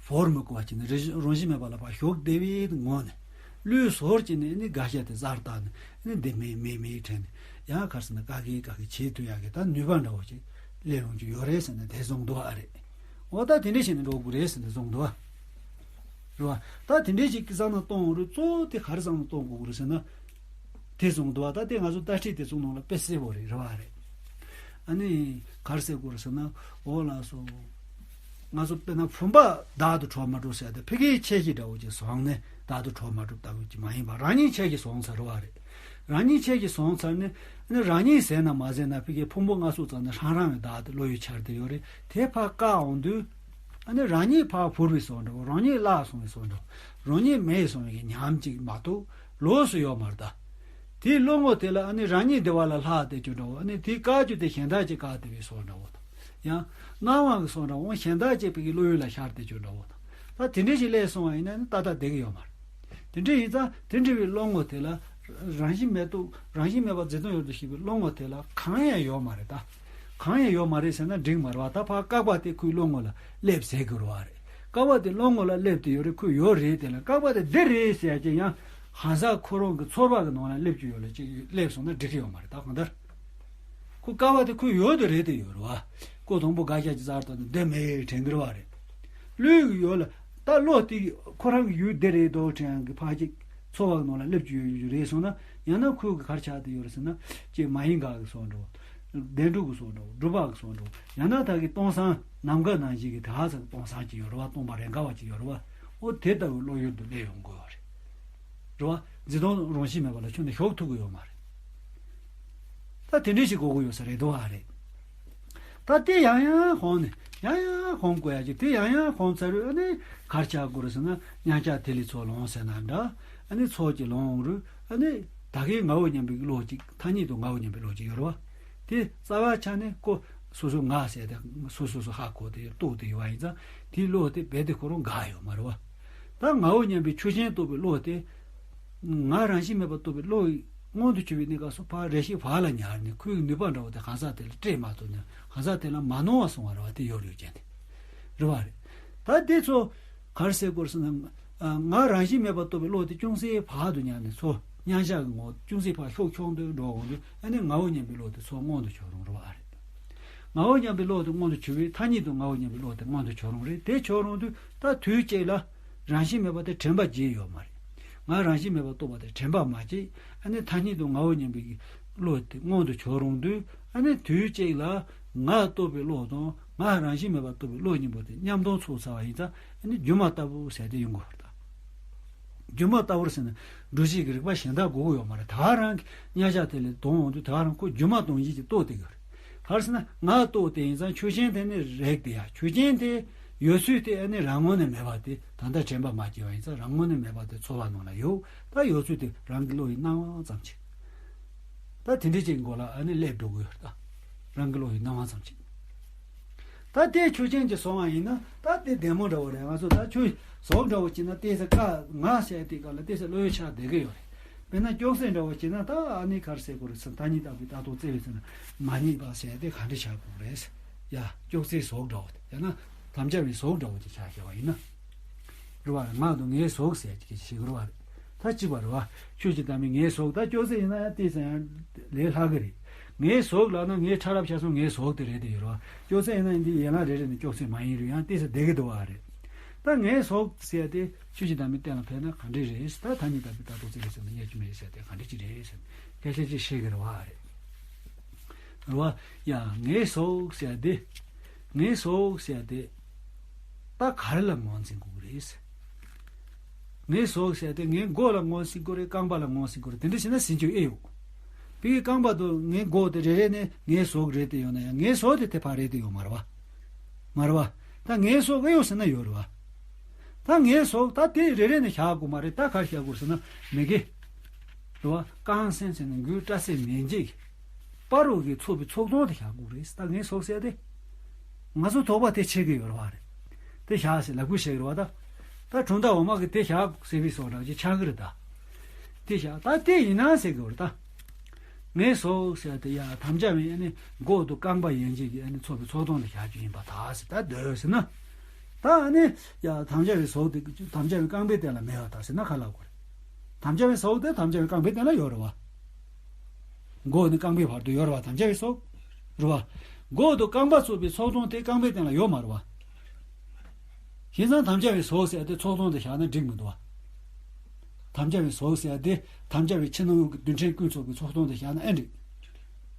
ཧྥོར་མི་གོ་བ་བྱས་ནས་རེ་རང་བཞིན་མེད་པ་ལ་ཕར་ཞོག་བསྡད་པའི་ངོ་ནས་ལུས་ཟོར་བྱས་ནས་ཨ་ནི་དགག་བྱ་དེ་གསར་བཏབ་ནས་ཨ་ནི་འདི་མེད་མེད་མེད་དྲན་ནས་ཡང་ག་རེ་ཟེར་ན་དགག་གི་དགག་གི་བྱེད་ཐུབ་ཡག་གི་ད་ནུས་པ་འདྲ་བོ་ཅིག་སླེབས་ཡོང་རྒྱུ་ཡོད་རེད་ཟེར་ནས་དེ་བཟུང་འདུག་ཨ་རེད། འོ་ད་དེ་འདྲས་བྱས་ནས་འགྲོ་དགོས་རེད་ཟེར་ནས་བཟུང་འདུག་ཨ། རེད་བ། ད་དེ་འདྲས་ཅིག་གི་བསམ་བློ་གཏོང་རུ་གཙོ་བོ་དེ་ག་རེ་བསམ་བློ་གཏོང་དགོས་རེད་ཟེར་ན། དེ་གསུངས་འདུག་བ། ད་དེ་ང་ཚོ་ལྟ་ཁྲིད་དེ་ཚོ་ནང་ལ་དཔེ་གསལ་པོ་རེད། རེད་བ་རེད། ཨ་ནི་ག་རེ་ཟེར་དགོས་རེད་ཟེར་ན། འོ་ལགས་སོ། ང་ཚོ་དཔེར་ན་བུམ་པ་བདག་ཏུ་གྲོལ་མ་གྲོལ་ཟེར་ཏེ་ཕ་གིའི་ཁྱད་ཀྱིས་འདྲ་བོ་ཅིག་བཟུང་ནས་བདག་ཏུ་གྲོལ་མ་གྲོལ་ལྟ་བུ་ཅིག་མ་ཡིན་པ་རང་ཉིད་ཁྱད་ཀྱིས་བཟུང་ཚར། རེད་བ་རེད། རང་ཉིད་ཁྱད་ཀྱིས་བཟུང་ཚར་ནས་ཨ་ནི་རང་ཉིད་ཟད་ན་མ་ཟད་ན་ཕ་གིའི་ཕུང་པོ་ལྔ་གསུམ་ཙམ་ནས་ཧྲང་ཧྲང་བའི་བདག་ཏུ་བློ་ཡུལ་འཆར་བསྡད་ཡོད་རེད། དེ་ཕར་བཀག་འོང་དུས། ཨ་ནི་རང་ཉིད་ཕར་བོར་བའི་བཟོ་འདྲ་བོ། རང་ཉིད་བརླག་སོང་བའི་བཟོ་འདྲ་བོ། རང་ཉིད་མེད་སོང་བའི་ཉམས་ཅིག་མ་གཏོགས་ལོགས་སུ་ཡོད་མ་རེད་ད། དེའི་བློ་ངོ་དེ་ལ་ཨ་ནི་རང་ཉིད་བདེ་བ་ལ་ལྷག་བསྡད་རྒྱུ་འདྲ་བོ། ཨ་ནི་དེའི་བཀག་རྒྱུ་དེ་གཞན་དག་ཅིག་བཀག་བསྡད་པའི་བཟོ་འདྲ་བོ་དང་། ཡང་སྣང་བ་གི་བཟོ་འདྲ་བོ། འོ་གཞན་དག་ཅིག་ཕ་གིའི་བློ་ཡུལ་ལ་ཤར་བསྡད་རྒྱུ་འདྲ་བོ་དང་། ད་དེ་འདྲས་ཞིག་སླེབས་སོང་བ་ཡིན་ན་ནི་ཏག་ཏག་བསྡད་ཀྱི་ཡོད་མ་རེད། དེ་འདྲ་ཡིན་ཙང་དེ་འདྲ་བའི་བློ་ངོ་དེ་ལ་རང་བཞིན་མེད་དུ་རང་བཞིན་མེད་པར་འཛིན་སྟངས་ཡོད་དུ་ཞིག་པའི་བློ་ངོ་དེ་ལ་གང་ཡང་ཡོད་མ་རེད་ད། གང་ཡང་ཡོད་མ་རེད་ཟེར་ན་འགྲིག་མ་རེད་བ། ད་ཕར་བཀག་པ་དེ་ཁོའི་བློ་ངོ་ལ་སླེབས་ཟེར་དགོས་རེད་བ་རེད། བཀག་པ་དེ་བློ་ངོ་ལ་སླེབས་དེ་ཡོད་རེད། ཁོས་ཡོད་རེད་དེ་ལ་བཀག་པ་དེ་འདི་རེད་ཟེར་ཡ་ཅིག་ཡང་ཧང་སང་ཁོ་རང་གི་ཚོར་བ་གི་ནང་ལ་སླེབས་ཀྱི་ཡོད་ལ་ཅིག་སླེབས་སོང་ན་འགྲིག་གི་ཡོད་མ་རེད་ད་གང་ལྟར། ཁོ་བཀག་པ་དེ་ཁོས་ཡོད་དེ་རེད་དེ་ཡོད་རེད་བ། ཁོ་དང་པོ་དགག་བྱ་ཅིག་གསར་བཏབ་ནས་འདི་མེད་དྲན་གི་རེད་བ་རེད། ལུས་ཀྱི་ཡོད་ལ་ད་བློ་དེ་ཁོ་རང་གི་ཡུལ་འདི་རེད་དོ་དྲན་གི་ཕར་ཅིག་ཚོར་བ་གི་ནང་ལ་སླེབས་ཀྱི་ཡོད་རེད་སོང་ན་ཡང་ན་ཁོས་གི་ག་རེ་ཆགས་དེ་ཡོད་རེད་ཟེར་ན་ཅིག་མ་ཡིན་དགག་གི་བཟོ་འདྲ་བོ། བདེན་གྲུབ་ཀྱི་བཟོ་འདྲ་བོ། སྒྲུབ་པ་གི་བཟོ་འདྲ་བོ། ཡང་ན་ད་གི་སྟོང་སང་ནམ་མཁའ་ནང་བཞིན་གྱི་དེ་ཧ་ཚང་གི་སྟོང་སང་ཅིག་ཡོད་རེད་བ། སྟོང་པ་རེས་འགའ་བ་ཅིག་ཡོད་རེད་བ། འོ་དེ་ལྟ་བུའི་བློ་ཡུལ་དུ་སླེབས་ཡོང་དགོས་པ་རེད། རེད་བ། འཛིན་སྟངས་རང་བཞིན་མེད་པ་ལ་ཁྱོན་ནས་ཞོག་ཐུབ་ཀྱི་ཡོད་མ་རེད། ད་དེ་འདྲ་ཞིག་དགོས་ཀྱི་ཡོད་ས་རེད་འདུག་བ་རེད། ད་དེ་ཡང་ཡང་ཧོང་ནས་ཡང་ཡང་ཧོང་དགོས་ཡ་ཅིག་དེ་ཡང་ཡང་ཧོང་ཚར་རུ་ཨ་ནི་གར་ཆགས་དགོས་རུ་ཟེར་ན་མཉམ་གཞག་དེ་ལས་ཚོགས་ལོངས་ཟེར་ན་འདྲ། ཨ་ནི་ཚོགས་ཀྱི་ལོངས་རུ་ཨ་ནི་ད་གའི་ངའོ་སྙམ་པའི་བློ་ཅིག་ཐ་སྙད་དུ་ངའོ་སྙམ་པའི་བློ་ཅིག་ཡོད་རེད་བ། དེ་རྩ་བ་ཆ་ནས་ཀོ་སོ་སོ་ང་ཟེར་ཏེ་སོ་སོ་སོ་ཧ་གོ་དེ་རྟོགས་དེ་ཡོད་བ་ཡིན་ཙང་དེའི་བློ་དེ་རྦད་དེ་ཁོ་རང་འགག་ཡོད་མ་རེད་བ། ད་ངའོ་སྙམ་པའི་ཆོས་ཅན་རྟོགས་པའི་བློ་དེ། ང་རང་བཞིན་མེད་པར་རྟོགས་པའི་བློ་ཡི་མངོན་དུ་གྱུར་པའི་གནས་སྐབས་སུ་ཕར་རེ་ཞིག་བག་ལ་ཉར་ནས་ཁོའི་ནུས་པ་འདྲ་བོ་དེ་གང་ཟག་དེ་ལ་སྤྲད་མ་ཐུབ་ནས་གང་ཟག་དེ་ལ་མ་གནང་བ་སོང་བ་རེད་བ། དེ་ཡོད་རེད་ཀྱང་དེ་རེད་བ་རེད། ད་དེ་ཚོ་ག་རེ་ཟེར་དགོས་ཟེར་ན། ང་རང་བཞིན་མེད་པར་རྟོགས་པའི་བློ་དེ་ཅུང་ཟད་བག་ཏུ་ཉར་ནས་ཚོ་མཉམ་བཞག་གི་ངོ་ཅུང་ཟད་ཕར་ཤོག་ཤོག་འདོད་འགྲོ་འོང་དུས་ཨ་ནི་ངའོ་སྙམ་པའི་བློ་དེ་ཚོ་མངོན་དུ་གྱུར་རུང་རེད་བ་རེད། ངའོ་སྙམ་པའི་བློ་དེ་མངོན་དུ་གྱུར་བའི་ཐ་སྙད་དུ་ངའོ་སྙམ་པའི་བློ་དེ་མངོན་དུ་གྱུར་རུང་རེད། དེ་གྱུར་རུང་དུས་ད་དུས་གཅིག་ལ་རང་བཞིན་མེད་པ་དེ་དྲན་པ་བརྗེད་ཡོད་མ་རེད། ང་རང་བཞིན་མེད་པར་རྟོགས་པ་དེ་དྲན་པ་མ་བརྗེད། ཨ་ནི་ཐ་སྙད་དུ་ངའོ་སྙམ་པའི་བློ་དེ་མངོན་དུ་གྱུར་རུང་དུས་ཨ་ནི་དུས་གཅིག་ལ་ང་རྟོགས་པའི་བློ་དང་ང་རང་བཞིན་མེད་པར་རྟོགས་པའི་བློ་གཉིས་པོ་དེ་མཉམ་སྟོན་ཚུགས་ཚར་བ་ཡིན་ཙང་ཨ་ནི་སྒྱུ་མ་ལྟ་བུ་ཟེར་དེ་ཡོང་གི་ཡོད་རེད་ད། སྒྱུ་མ་ལྟ་བུར་ཟེར་ན་སྒྲུབ་བྱེད་ཀྱི་རིགས་པ་གཞན་དག་དགོས་ཀྱི་ཡོད་མ་རེད། ད་ག་རང་གི་མཉམ་བཞག་དེ་ལས་དོན་འོང་དུས་ད་ག་རང་ཁོ་སྒྱུ་མ་དང་བཞིན་གྱི་རྟོགས་བསྡད་ཀྱི་ཡོད་རེད། ག་རེ་ཟེར་ན་ང་རྟོགས་དེ་ཡིན་ཙང་ཆོས་ཅན་དེ་ནི་རེག་དེ་ཡ་ཆོས་ཅན་དེ་ཡོད་ཚུལ་དེ་ཨ་ནི་རང་ངོས་ནས་མེད་པ་དེ་ད་ལྟ་དྲན་པ་མ་སྐྱེས་པ་ཡིན་ཙང་རང་ངོས་ནས་མེད་པ་དེ་ཚོར་བ་ནང་ལ་ཡོད། ད་ཡོད་ཚུལ་དེ་རང་གི་བློ་ཡི་སྣང་བ་ཙམ་ཅིག་ད་དེ་འདྲའི་ཅིག་མགོ་ལ་ཨ་ནི་སླེབས་འགྲོ་གི་ཡོད་རེད་ད། རང་གི་བློ་ཡི་སྣང་བ་ཙམ་ཅིག་ད་ལྟའི་ཆོས་ཅན་གྱི་སོང་བ་ཡིན་ན་ད་ལྟའི་བདེ་མོ་འདྲ་བོ་རེད། ང་ཚོ་ད་ཆོས་ཟོག་འདྲ་བོ་བྱས་ན་ལྟས་ས་ཀ་ང་ཟེར་དེ་ག་ལ་ལྟས་ས་བློ་ཡོད་ཆགས་བསྡད་ཀྱི་ཡོད་རེད། དཔེར་ན་སྐྱོ་སེ་འདྲ་བོ་བྱས་ན་ད་ཨ་ནི་ག་རེ་ཟེར་དགོས་རེད་ཟེར་ན་ཐ་སྙད་བཏགས་པའི་ལྟ་རྟོག་བརྩི་བའི་ཚེ་ན་མ་རྙེད་པ་ཟེར་དེ་ག་འདྲ་ཆགས་དགོས་རེད། ཡ་སྐྱོ་སེ་ཟོག་འདྲ་བོ་དེ་ཡང་ན་དམ་བཅའ་བའི་ཟོག་འདྲ་བོ་དེ་ཆགས་བཞག་པ་ཡིན་ན། རེད་བ། ང་དང་ངའི་ཟོག་ཟེར་གྱི་ཞིག་རེད་བ། ད་གཅིག་པ་རེད་བ། ཆོས་ཀྱི་བདག་མེད་ངའི་ཟོག་ད་སྐྱོ་སེ་ཡིན་ན་ཡང་ལྟས་ས་ཡང་ལས་སླ་གི་རེད། ངའི་ཟོག་ལབ་ན་ངའི་ཕྲ་རབ་ཆ་ཚང་ངའི་ཟོག་དེ་རེད་དེ་ཡོད་རེད་བ། སྐྱོ་སེ་ཡིན་ན་ཡང་འདི་ཡན་ལག་རེ་རེ་ནས་སྐྱོ་སེ་མ་ཡིན་རུང་ཡང་ལྟས་ས་བསྡད་ཀྱི་འདུག་བ་རེད། ད་ངའི་ཟོག་ཟེར་ཏེ་ཆོས་ཀྱི་བདག་མེད་གཏན་ལ་ཕེབས་ན་ག་འདྲ་རེད། ད་ཐ་སྙད་བཏགས་པའི་ལྟ་རྟོག་བརྩི་བའི་ཚེ་ན་རྙེད་རྒྱུ་མེད་ཟེར་ཏེ་ག་འདྲ་ཅིག་རེད་ཟེར་སྐད་ཆ་ཅིག་བཤད་ཀྱི་རེད་བ་རེད། རེད་བ། ཡ་ངའི་ཟོག་ཟེར་ཏེ། ངའི་ཟོག་ཟེར་ཏེ། ད་ག་རེ་ལ་ངོས་འཛིན་དགོས་ཀྱི་རེད། ངའི་ཟོག་ཟེར་ཏེ་ངའི་མགོ་ལ་ངོས་འཛིན་དགོས་རེད། རྐང་པ་ལ་ངོས་འཛིན་དགོས་རེད། དེ་འདྲ་བྱས་ན་ཟིན་རྒྱུ་ཨེ་ཡོད། བི་གི་རྐང་པ་དང་ངའི་མགོ་དེ་རེ་རེ་ནས་ངའི་ཟོག་རེད་དེ་ཡོད་ན་ཡང་ངའི་ཟོག་དེ་དེ་ཕར་རེད་དེ་ཡོད་མ་རེད་བ། མ་རེད་བ། ད་ངའི་སྲོག་ཨེ་ཡོད་ཟེར་ན་ཡོད་རེད་བ། ད་ངའི་སྲོག་ད་དེ་རེ་རེ་ནས་བཞག་དགོས་མ་རེད། ད་ག་རེ་བཞག་དགོས་ཟེར་ན་མི་དགེ། རེད་བ། རྐང་སེན་ཟེར་ནས་འགུལ་སྐྲ་སེ་མེད་འཇིག་པ་རོ་གི་ཚོགས་པའི་ཚོགས་དོན་དེ་བཞག་དགོས་རེད། ད་ངའི་སྲོག་ཟེར་དེ། ང་ཚོ་དོགས་པ་དེ་ཆེ་གི་ཡོད་རེད་བ་རེད། དེ་བཞག་ཟེར་ལབ་དགོས་ཤེས་ཀྱི་རེད་བ་ད། ད་གྲོང་རྡལ་འོ་མ་གི་དེ་བཞག་ཟེར་བའི་སྲོག་འདྲ་ཅིག་ཆགས་ཀྱི་རེད་ད། དེ་བཞག་ད་དེ་ཡིན་ན་ཟེར་གི་ཡོད་རེད་ད། ངའི་སྲོག་ཟེར་དེ་ཡ་དམ་བཅའ་བའི་ཨ་ནི་མགོ་དང་རྐང་པ་ཡན་ཆད་ཀྱི་ཨ་ནི་ཚོགས་པའི་ཚོགས་དོན་དེ་བཞག་རྒྱུ་ཡིན་པ་ད་ཟེར་ད་འདོད་ཟེར་ན། ད་ཨ་ནི་ཡ་དམ་བཅའ་བའི་སྲོག་དེ་དམ་བཅའ་བའི་རྐང་པའི་སྟེང་ལ་མེད་པ་ད་ཟེར་ན་ག་ལ་གོ་རེད། དམ་བཅའ་བའི་སྲོག་དེ་དམ་བཅའ་བའི་རྐང་པའི་སྟེང་ལ་ཡོད་རེད་བ། མགོ་ནས་རྐང་པའི་བར་དུ་ཡོད་རེད་བ། དམ་བཅའ་བའི་སྲོག་རེད་བ། མགོ་དང་རྐང་པ་ཚོགས་པའི་ཚོགས་དོན་དེ་རྐང་པའི་སྟེང་ལ་ཡོད་མ་རེད་བ། བྱས་ཙང་དམ་བཅའ་བའི་སྲོག་ཟེར་དེ་ཚོགས་དོན་དེ་བཞག་ན་འགྲིག་མི་འདུག་བ། དམ་བཅའ་བའི་སྲོག་ཟེར་དེ་དམ་བཅའ་བའི་ཕྱི་ནང་གི་རྡུལ་ཕྲན་ཀུན་ཚོགས་ཀྱི་ཚོགས་དོན་དེ་བཞག་ན་ཨེ་འགྲིག་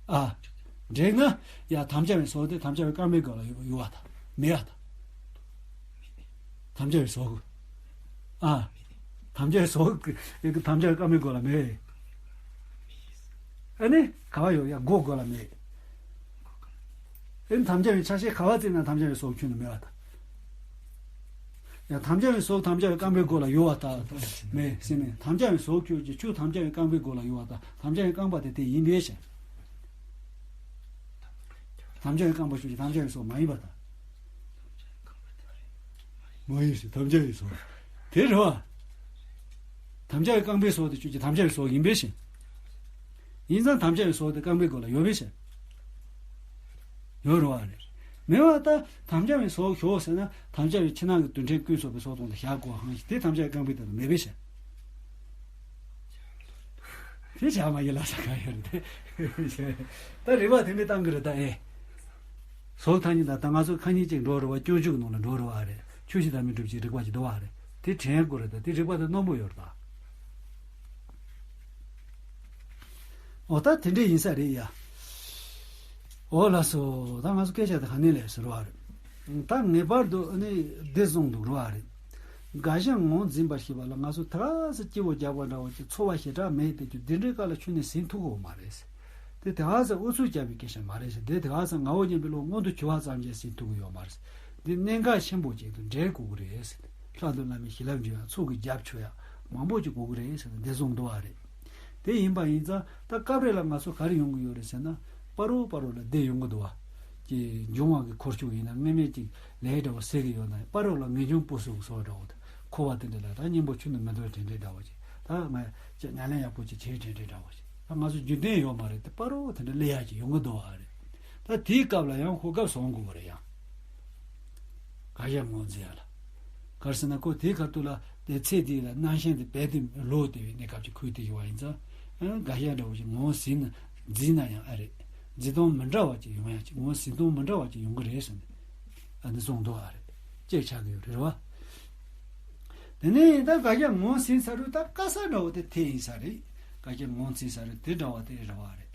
ཨ། འགྲིག་ན་ཡ་དམ་བཅའ་བའི་སྲོག་དེ་དམ་བཅའ་བའི་རྐང་པའི་སྒོ་ལ་ཡོད་ཡོད་བ་དང་མེད་བ་དང་། དམ་བཅའ་བའི་སྲོག་ཨ། དམ་བཅའ་བའི་སྲོག་དམ་བཅའ་བའི་རྐང་པའི་སྒོ་ལ་མེད། ཨ་ནི་ག་བ་ཡོད་ཡ་མགོ་སྒོ་ལ་མེད། ཨེ་དམ་བཅའ་བའི་ཆ་ཤས་ག་བ་བརྩིས་ན་དམ་བཅའ་བའི་སྲོག་ཁྱོན་ནས་མེད་པ་དང་། ཡང་དམ་བཅའ་བའི་སྲོག་དམ་བཅའ་བའི་རྐང་པའི་སྒོ་ལ་ཡོད་པ་དང་མེད་ཟེར་མེད། དམ་བཅའ་བའི་སྲོག་ཁྱོད་ཀྱི་ཆུ་དམ་བཅའ་བའི་རྐང་པའི་སྒོ་ལ་ཡོད་པ་དང་དམ་བཅའ་བའི་རྐང་པ་དེ་དེ་ཡིན་པས་ཤེས། དམ་བཅའ་བའི་རྐང་པ་ཁྱོད་ཀྱི་དམ་བཅའ་བའི་སྲོག་མ་ཡིན་པ་དང་། མ་ཡིན་ཟེར་དམ་བཅའ་བའི་སྲོག་དེ་རེད་བ། དམ་བཅའ་བའི་རྐང་པའི་སྲོག་དེ་ཁྱོད་ཀྱི་དམ་བཅའ་བའི་སྲོག་ཡིན་པས་ཤེས། ཡིན་ཙང་དམ་བཅའ་བའི་སྲོག་དེ་རྐང་པའི་སྒོ་ལ་ཡོད་པས་ཤེས། ཡོད་རེད་བ་རེད། མེད་པ་ད་དམ་བཅའ་བའི་སྲོག་ཞོག་ཟེར་ན་དམ་བཅའ་བའི་ཕྱི་ནང་གི་རྡུལ་ཕྲན་ཀུན་ཚོགས་པའི་སྲོག་དོན་དུ་བཞག་དགོས་ཧང་ཞིག་དེ་དམ་བཅའ་བའི་རྐང་པའི་སྟེང་དུ་མེད་པས་ཤེས། དེ་བྱ་མ་ཡི་ལ་ས་ག་ཡོད་རེད་དེ། ད་རིགས་པ་དེ་འདྲའི་བཏང་གི་རེད་ད་ཨེ། སྲོག་ཐ་སྙད་དང་ད་ང་ཚོ་ཁ་ཉིན་གཅིག་འགྲོ་རེད་བ། སྤྱོད་འཇུག་ནང་ལ་འགྲོ་རེད་བ་རེད། ཆོས་ཤིག་དང་མི་འགྲུབ་ཅིག་རིགས་པ་ཅིག་འདུག་བ་རེད། དེ་དྲན་དགོས་རེད་ད། དེ་རིགས་པ་དེ་རྣོན་པོ་ཡོད་རེད་ད། འོ་ད་དེ་འདྲ་ཡིན་ས་རེད་ཡ། འོ་ལགས་སོ། ད་ང་ཚོ་སྐད་ཆ་དེ་ག་ནས་ལས་ཟེར་བ་རེད། ད་ངེས་པར་དུ་ཨ་ནི་བདེ་བཟུང་འདུག་རེད་བ་རེད། དགའ་ཞེན་ངོས་འཛིན་པར་ཤེས་པ་ལ་ང་ཚོ་ད་ག་ས་སྐྱིད་པོ་རྒྱག་པ་འདྲ་བོ་ཅིག་ཚོར་བ་ཞེ་དྲག་མེད་དེ་རྒྱུ་འདི་འདྲའི་སྐབས་ལ་ཁྱོན་ནས་ཟིན་ཐུབ་ཀྱི་ཡོད་མ་རེད། དེ་ད་ག་ས་ཨུ་ཚུགས་རྒྱག་པའི་སྐད་ཆ་མ་རེད་ཟེར། དེ་ད་ག་ས་ངག་དབང་སྙན་པའི་བློ་མངོན་དུ་གྱུར་བ་ཙམ་གྱིས་ཟིན་ཐུབ་ཀྱི་ཡོད་མ་རེད། འདི་གནད་འགག་ཆེན་པོ་ཅིག་ཏུ་འགྲེལ་དགོས་ཀྱི་རེད་ཟེར། ལྷག་ཏུ་བླ་མའི་བྱིན་རླབས་འཇུག་ཡ་ཚོགས་ཀྱི་རྒྱབ་ཆོད་ཡ་མང་པོ་ཅིག་དགོས་ཀྱི་རེད་ཟེར་ནས་བདེ་བཟུང་འདུག་བ་རེད། དེ་ཡིན་པ་ཡིན་ཙང་ད་སྐབས་རེ་ལ་ང་ཚོ་ག་རེ་ཡོང་གི་ཡོད་རེད་ཟེར་ན། སྤ་རོ་སྤ་རོ་ལ་བསྡད་ཡོང་གི་འདུག་བ། ཀྱི་འབྱུང་བ་གི་འཁོར་ཕྱུག་ཡིན་ན་དངོས་མེད་ཅིག་ལས་འདྲ་བོ་ཟེར་གི་ཡོད་ན་སྤ་རོ་ལ་ངེས་འབྱུང་སྤུ་གསུམ་སོགས་འདྲ་བོ་དང་འཁོར་བ་དེ་འདྲ་ལ་ད་གཉེན་པོ་ཆུ་ནང་མི་འདོར་དེ་འདྲའི་འདྲ་བོ་ཅིག་ད་ང་ཅིག་ཉམས་ལེན་ཡག་པོ་ཅིག་བྱེད་དེ་འདྲའི་འདྲ་བོ་ཅིག་ད་ང་ཚོ་རྒྱུན་ལྡན་ཡོད་མ་རེད་དེ་སྤ་རོ་དེ་འདྲ་སླེབས་ཡག་ཅིག་ཡོང་གི་འདུག་བ་རེད། ད་དེའི་སྐབས་ལ་ཡང་གོ་སྐབས་བཟང་དགོས་པ་རེད་ཡང་། དགའ་ཞེན་ངོས་འཛིན་ཡ་ལ། ག་རེ་ཟེར་ན་ཁོ་དེའི་ཁ་ཐུག་ལ་དེ་ཚེ་འདི་ལ་སྣང་ཞེན་དེ་རྦད་དེ་ལོག་བསྡད་པའི་གནས་སྐབས་ཅིག་ཁུལ་དེ་ཡོད་པ་ཡིན་ཙང་། ཨ་དགའ་ཞེན་འདྲ་བོ་ཞིག་ངོས་ཟིན་ན་འཛིན་ན་ཡང་ཨ་རེད། འཛིན་སྟངས་མི་འདྲ་བ་ཅིག་ཡོང་ཡ་ཅིག་ངོས་ཟིན་སྟངས་མི་འདྲ་བ་ཅིག་ཡོང་གི་རེད་ཟེར་ནས། ཨ་ནི་གསུངས་འདུག་ཨ་རེད། ཅེས་ཆགས་ཀྱི་ཡོད་རེད་བ། དེ་ནས་ད་དགའ་ཞེན་ངོས་ཟིན་ཚར་དུས་ད་དཀའ་ས་འདྲ་བོ་དེ་དེ་ཡིན་ས་རེད། དགའ་ཞེན་ངོས་ཟིན་ས་རེད་དེ་འདྲ་བ་དེ་རེད་བ་རེད།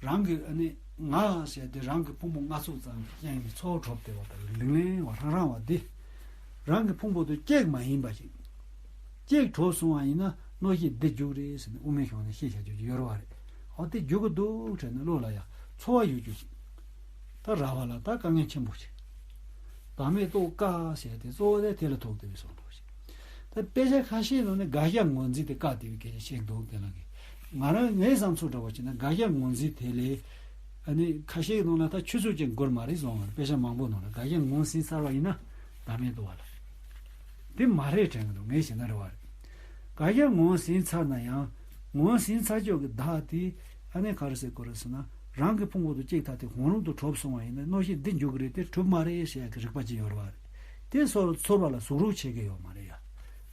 རང་གི་ཨ་ནི་ང་ཟེར་དེ་རང་གི་ཕུང་པོ་ལྔ་ཚོགས་ཙམ་གྱི་རྐྱེན་གྱིས་ཚོར་བ་གྲུབ་བསྡད་པ་དང་ལིང་ལིང་བ་རང་རང་བ་འདི། རང་གི་ཕུང་པོ་དང་གཅིག་མ་ཡིན་པ་ཞིག་གཅིག་གྲུབ་སོང་བ་ཡིན་ན་རྣོ་ཞིང་འདི་རྒྱུག་རེད་ཟེར་ནས་དབུ་མའི་གཞུང་ནས་བཤད་བྱ་རྒྱུ་ཡོད་རེད་བ་རེད། ཨོ་དེ་རྒྱུག་གི་འདུག་དྲན་ནས་བློ་ལ་ཡ་ཚོར་བ་ཡོད་རྒྱུ་ཞིག་ད་ར་བ་ལ་ད་དཀའ་ངལ་ཆེན་པོ་ཞིག་བདག་མེད་རྟོགས་དཀའ་ཟེར་དེ་གཙོ་བོ་དེ་དེ་ལ་ཐུག་བསྡད་པའི་བཟོ་འདྲ་ཞིག་ད་དཔེ་ཆ་ཁ་ཤས་ནང་ནས་དགའ་ཞེན་ངོས་འཛིན་དེ་བཀག་བསྡད་པའི་སྐད་ཆ་བཤད་འདུག་དེ་ལ་གི་ང་རང་ངའི་བསམ་ཚུལ་འདྲ་བ་བྱས་ན་དགའ་ཞེན་ངོས་འཛིན་དེ་ལས་ཨ་ནི་ཁ་ཤས་ནང་ལ་ད་ཆུ་ཚོད་ཅིག་འགོར་མ་རེད་བཟོ་ང་དཔེ་ཆ་མང་པོ་ནང་ལ་དགའ་ཞེན་ངོས་ཟིན་ཚར་བ་ཡིན་ན་བདག་མེད་རྟོགས་པ་ལ་དེ་མ་རེད་དྲན་གི་འདུག་ངས་བྱས་ན་རེད་བ་རེད། དགའ་ཞེན་ངོས་ཟིན་ཚར་ན་ཡང་ངོས་ཟིན་ཚར་ཆོག་གི་བདག་དེ་ཨ་ནི་ག་རེ་ཟེར་དགོས་རེད་ཟེར་ན་རང་གི་ཕུང་པོ་དང་གཅིག་ཐག་དེ་གང་རུང་དུ་གྲུབ་སོང་བ་ཡིན་ན་རྣོ་ཞིང་འདི་འཇུག་གི་རེད་དེ་གྲུབ་མ་རེད་ཟེར་ཡ་གི་རིག་པ་ཅིག་ཡོད་རེད་བ་རེད། དེ་སོར་ཚོར་བ་ལ་ཟུག་རུ་བྱེད་ཀྱི་ཡོད་མ་རེད་ཡ།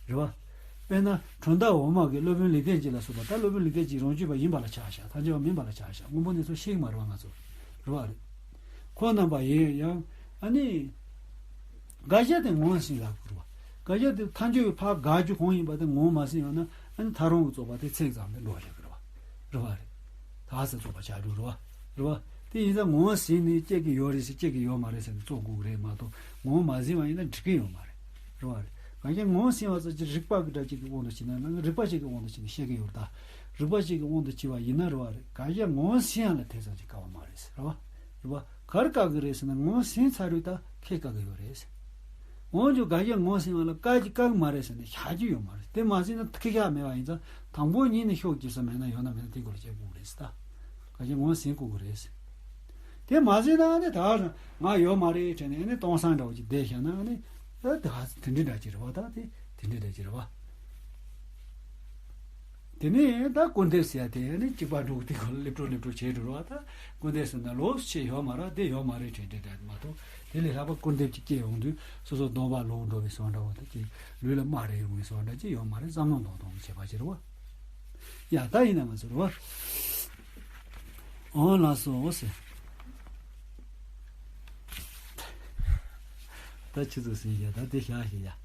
རེད་བ། དཔེར་ན་གྲོང་རྡལ་འོག་མ་གི་སློབ་དཔོན་ལེགས་ལྡན་སྐྱིད་ལ་སོགས་པ་ད་སློབ་དཔོན་ལེགས་ལྡན་སྐྱིད་རང་རྒྱུད་པ་ཡིན་པ་ལ་ཆ་བཞག་ཐལ་འགྱུར་བ་མིན་པ་ལ་ཆ་བཞག་དངོས་པོ་གནས་ཚུལ་ཤེས་ཀྱི་མ་རེད་བ་ང་ཚོ། རེད་བ་རེད། ཁོང་རྣམ་པ་ཡིན་ཡང་ཨ་ནི། དགའ་ཞེན་དེ་ངོས་ཟིན་ལབ་དགོས་རེད་བ། དགའ་ཞེན་དེ་ཐལ་འགྱུར་བའི་ཕར་དགག་རྒྱུ་གང་ཡིན་པ་དེ་ངོས་མ་ཟིན་ཡོང་ན་ཨ་ནི་ཐག་རིང་གི་རྩོད་པ་དེ་ཚིག་ཙམ་དེ་འགྲོ་བཞག་གི་རེད་བ། རེད་བ་རེད། ད་ཟེར་རྫོགས་པ་ཆགས་འགྲོ་རེད་བ། རེད་བ། དེ་ཡིན་ཙང་ངོས་ཟིན་ནས་སྐྱེ་གི་ཡོད་རེད་ཟེར་སྐྱེ་གི་ཡོད་མ་རེད་ཟེར་ནས་རྩོད་དགོས་ཀྱི་རེད་མ་གཏོགས་ངོས་མ་ཟིན་པ་ཡིན་ན་འགྲིག་གི་ཡོད་མ་རེད། རེད་བ་རེད། གང་ཡིན་ངོས་ཟིན་པ་ཙམ་གྱིས་རིགས་པ་གི་སྒྲ་གཅིག་གི་དབང་དུ་བྱས་ན་རིགས་པ་གཅིག་གི་དབང་དུ་བྱས་ནས་བཤད་གི་ཡོད་རེད་ད། རིགས་པ་གཅིག་གི་དབང་དུ་བྱས་པ་ཡིན་ན་རེད་བ་རེད། གང་ཡིན་ངོས་ཟིན་ཡ་ལ་དེ་ཙམ་གྱིས་དཀའ་བ་མ་རེད་ཟེར་རེད་བ། རེད་བ། ག་རེ་དཀའ་གི་རེད་ཟེར་ན་ངོས་ཟིན་ཚར་དུས་ད་ཁེ་དཀའ་གི་ཡོད་རེད་ཟེར། འོན་ཀྱང་དགའ་སྐྱེ་ངོས་ཟིན་པ་ལ་བཀག་གི་བཀག་མ་རེད་ཟེར་ནས་བཞག་རྒྱུ་ཡོད་མ་རེད། དེ་མ་ཟིན་ན་ཁེ་ཤག་མེད་པ་ཡིན་ཙང་དང་པོ་ཉིད་ནས་ཤོག་ཅེས་ཟེར་མེད་ན་ཡོད་ན་མེད་ན་དེ་སྐོར་ལ་བྱེད་དགོས་རེད་ཟེར། ད་དགའ་སྐྱེ་ངོས་ཟིན་དགོས་ཀྱི་རེད་ཟེར། དེ་མ་ཟིན་ན་ནི་ད་ང་ཡོད་མ་རེད་དྲན་ནས་ནི་སྟོང་སང་འདྲ་བོ་ཅིག་བསྡད་བཞག་ན་ནི་ད་དེ་འདྲ་འདྲ་ཅིག་རེད་བ། ད་དེ་དེ་འདྲ་འདྲ་ཅིག་རེད་བ། དེ་ནས་ད་སྐུར་འདེབས་ཟེར་ཡ་དེ་ནི་གཅིག་པ་འགྲོ་གི་དེ་ཁོ་ལ་སླེབས་འགྲོ་སླེབས་འགྲོ་བྱས་འགྲོ་ར། ད་སྐུར་འདེབས་ཟེར་ན་ལོགས་སུ་ཆེ་ཡོད་མ་རེད། དེ་ཡོད་མ་རེད་དྲན་དྲན་དྲན་མ་གཏོགས། དེ་ལས་ལྷག་པ་སྐུར་འདེབས་ཀྱི་སྐད་ཡོང་དུས་སོ་སོ་གདོང་པ་ལོག་འགྲོ་བའི་བཟོ་འདྲ་བ་དང་གཅིག་ལུས་ལ་རྨ་རེག་ཡོང་བའི་བཟོ་འདྲ་ཅིག་ཡོད་མ་རེད། བསམ་བློ་གཏོང་གཏོང་གི་བྱེད་པ་ཅིག་རེད་བ། ཡ་ད་ཡིན་ན་མ་ཟེར་བ། འོང་ལགས་སོ་ཟེར། ད་ཆི་ཟིག་ཟིན་ཡ། ད་དེ་བཞག་ཞིག་ཡ།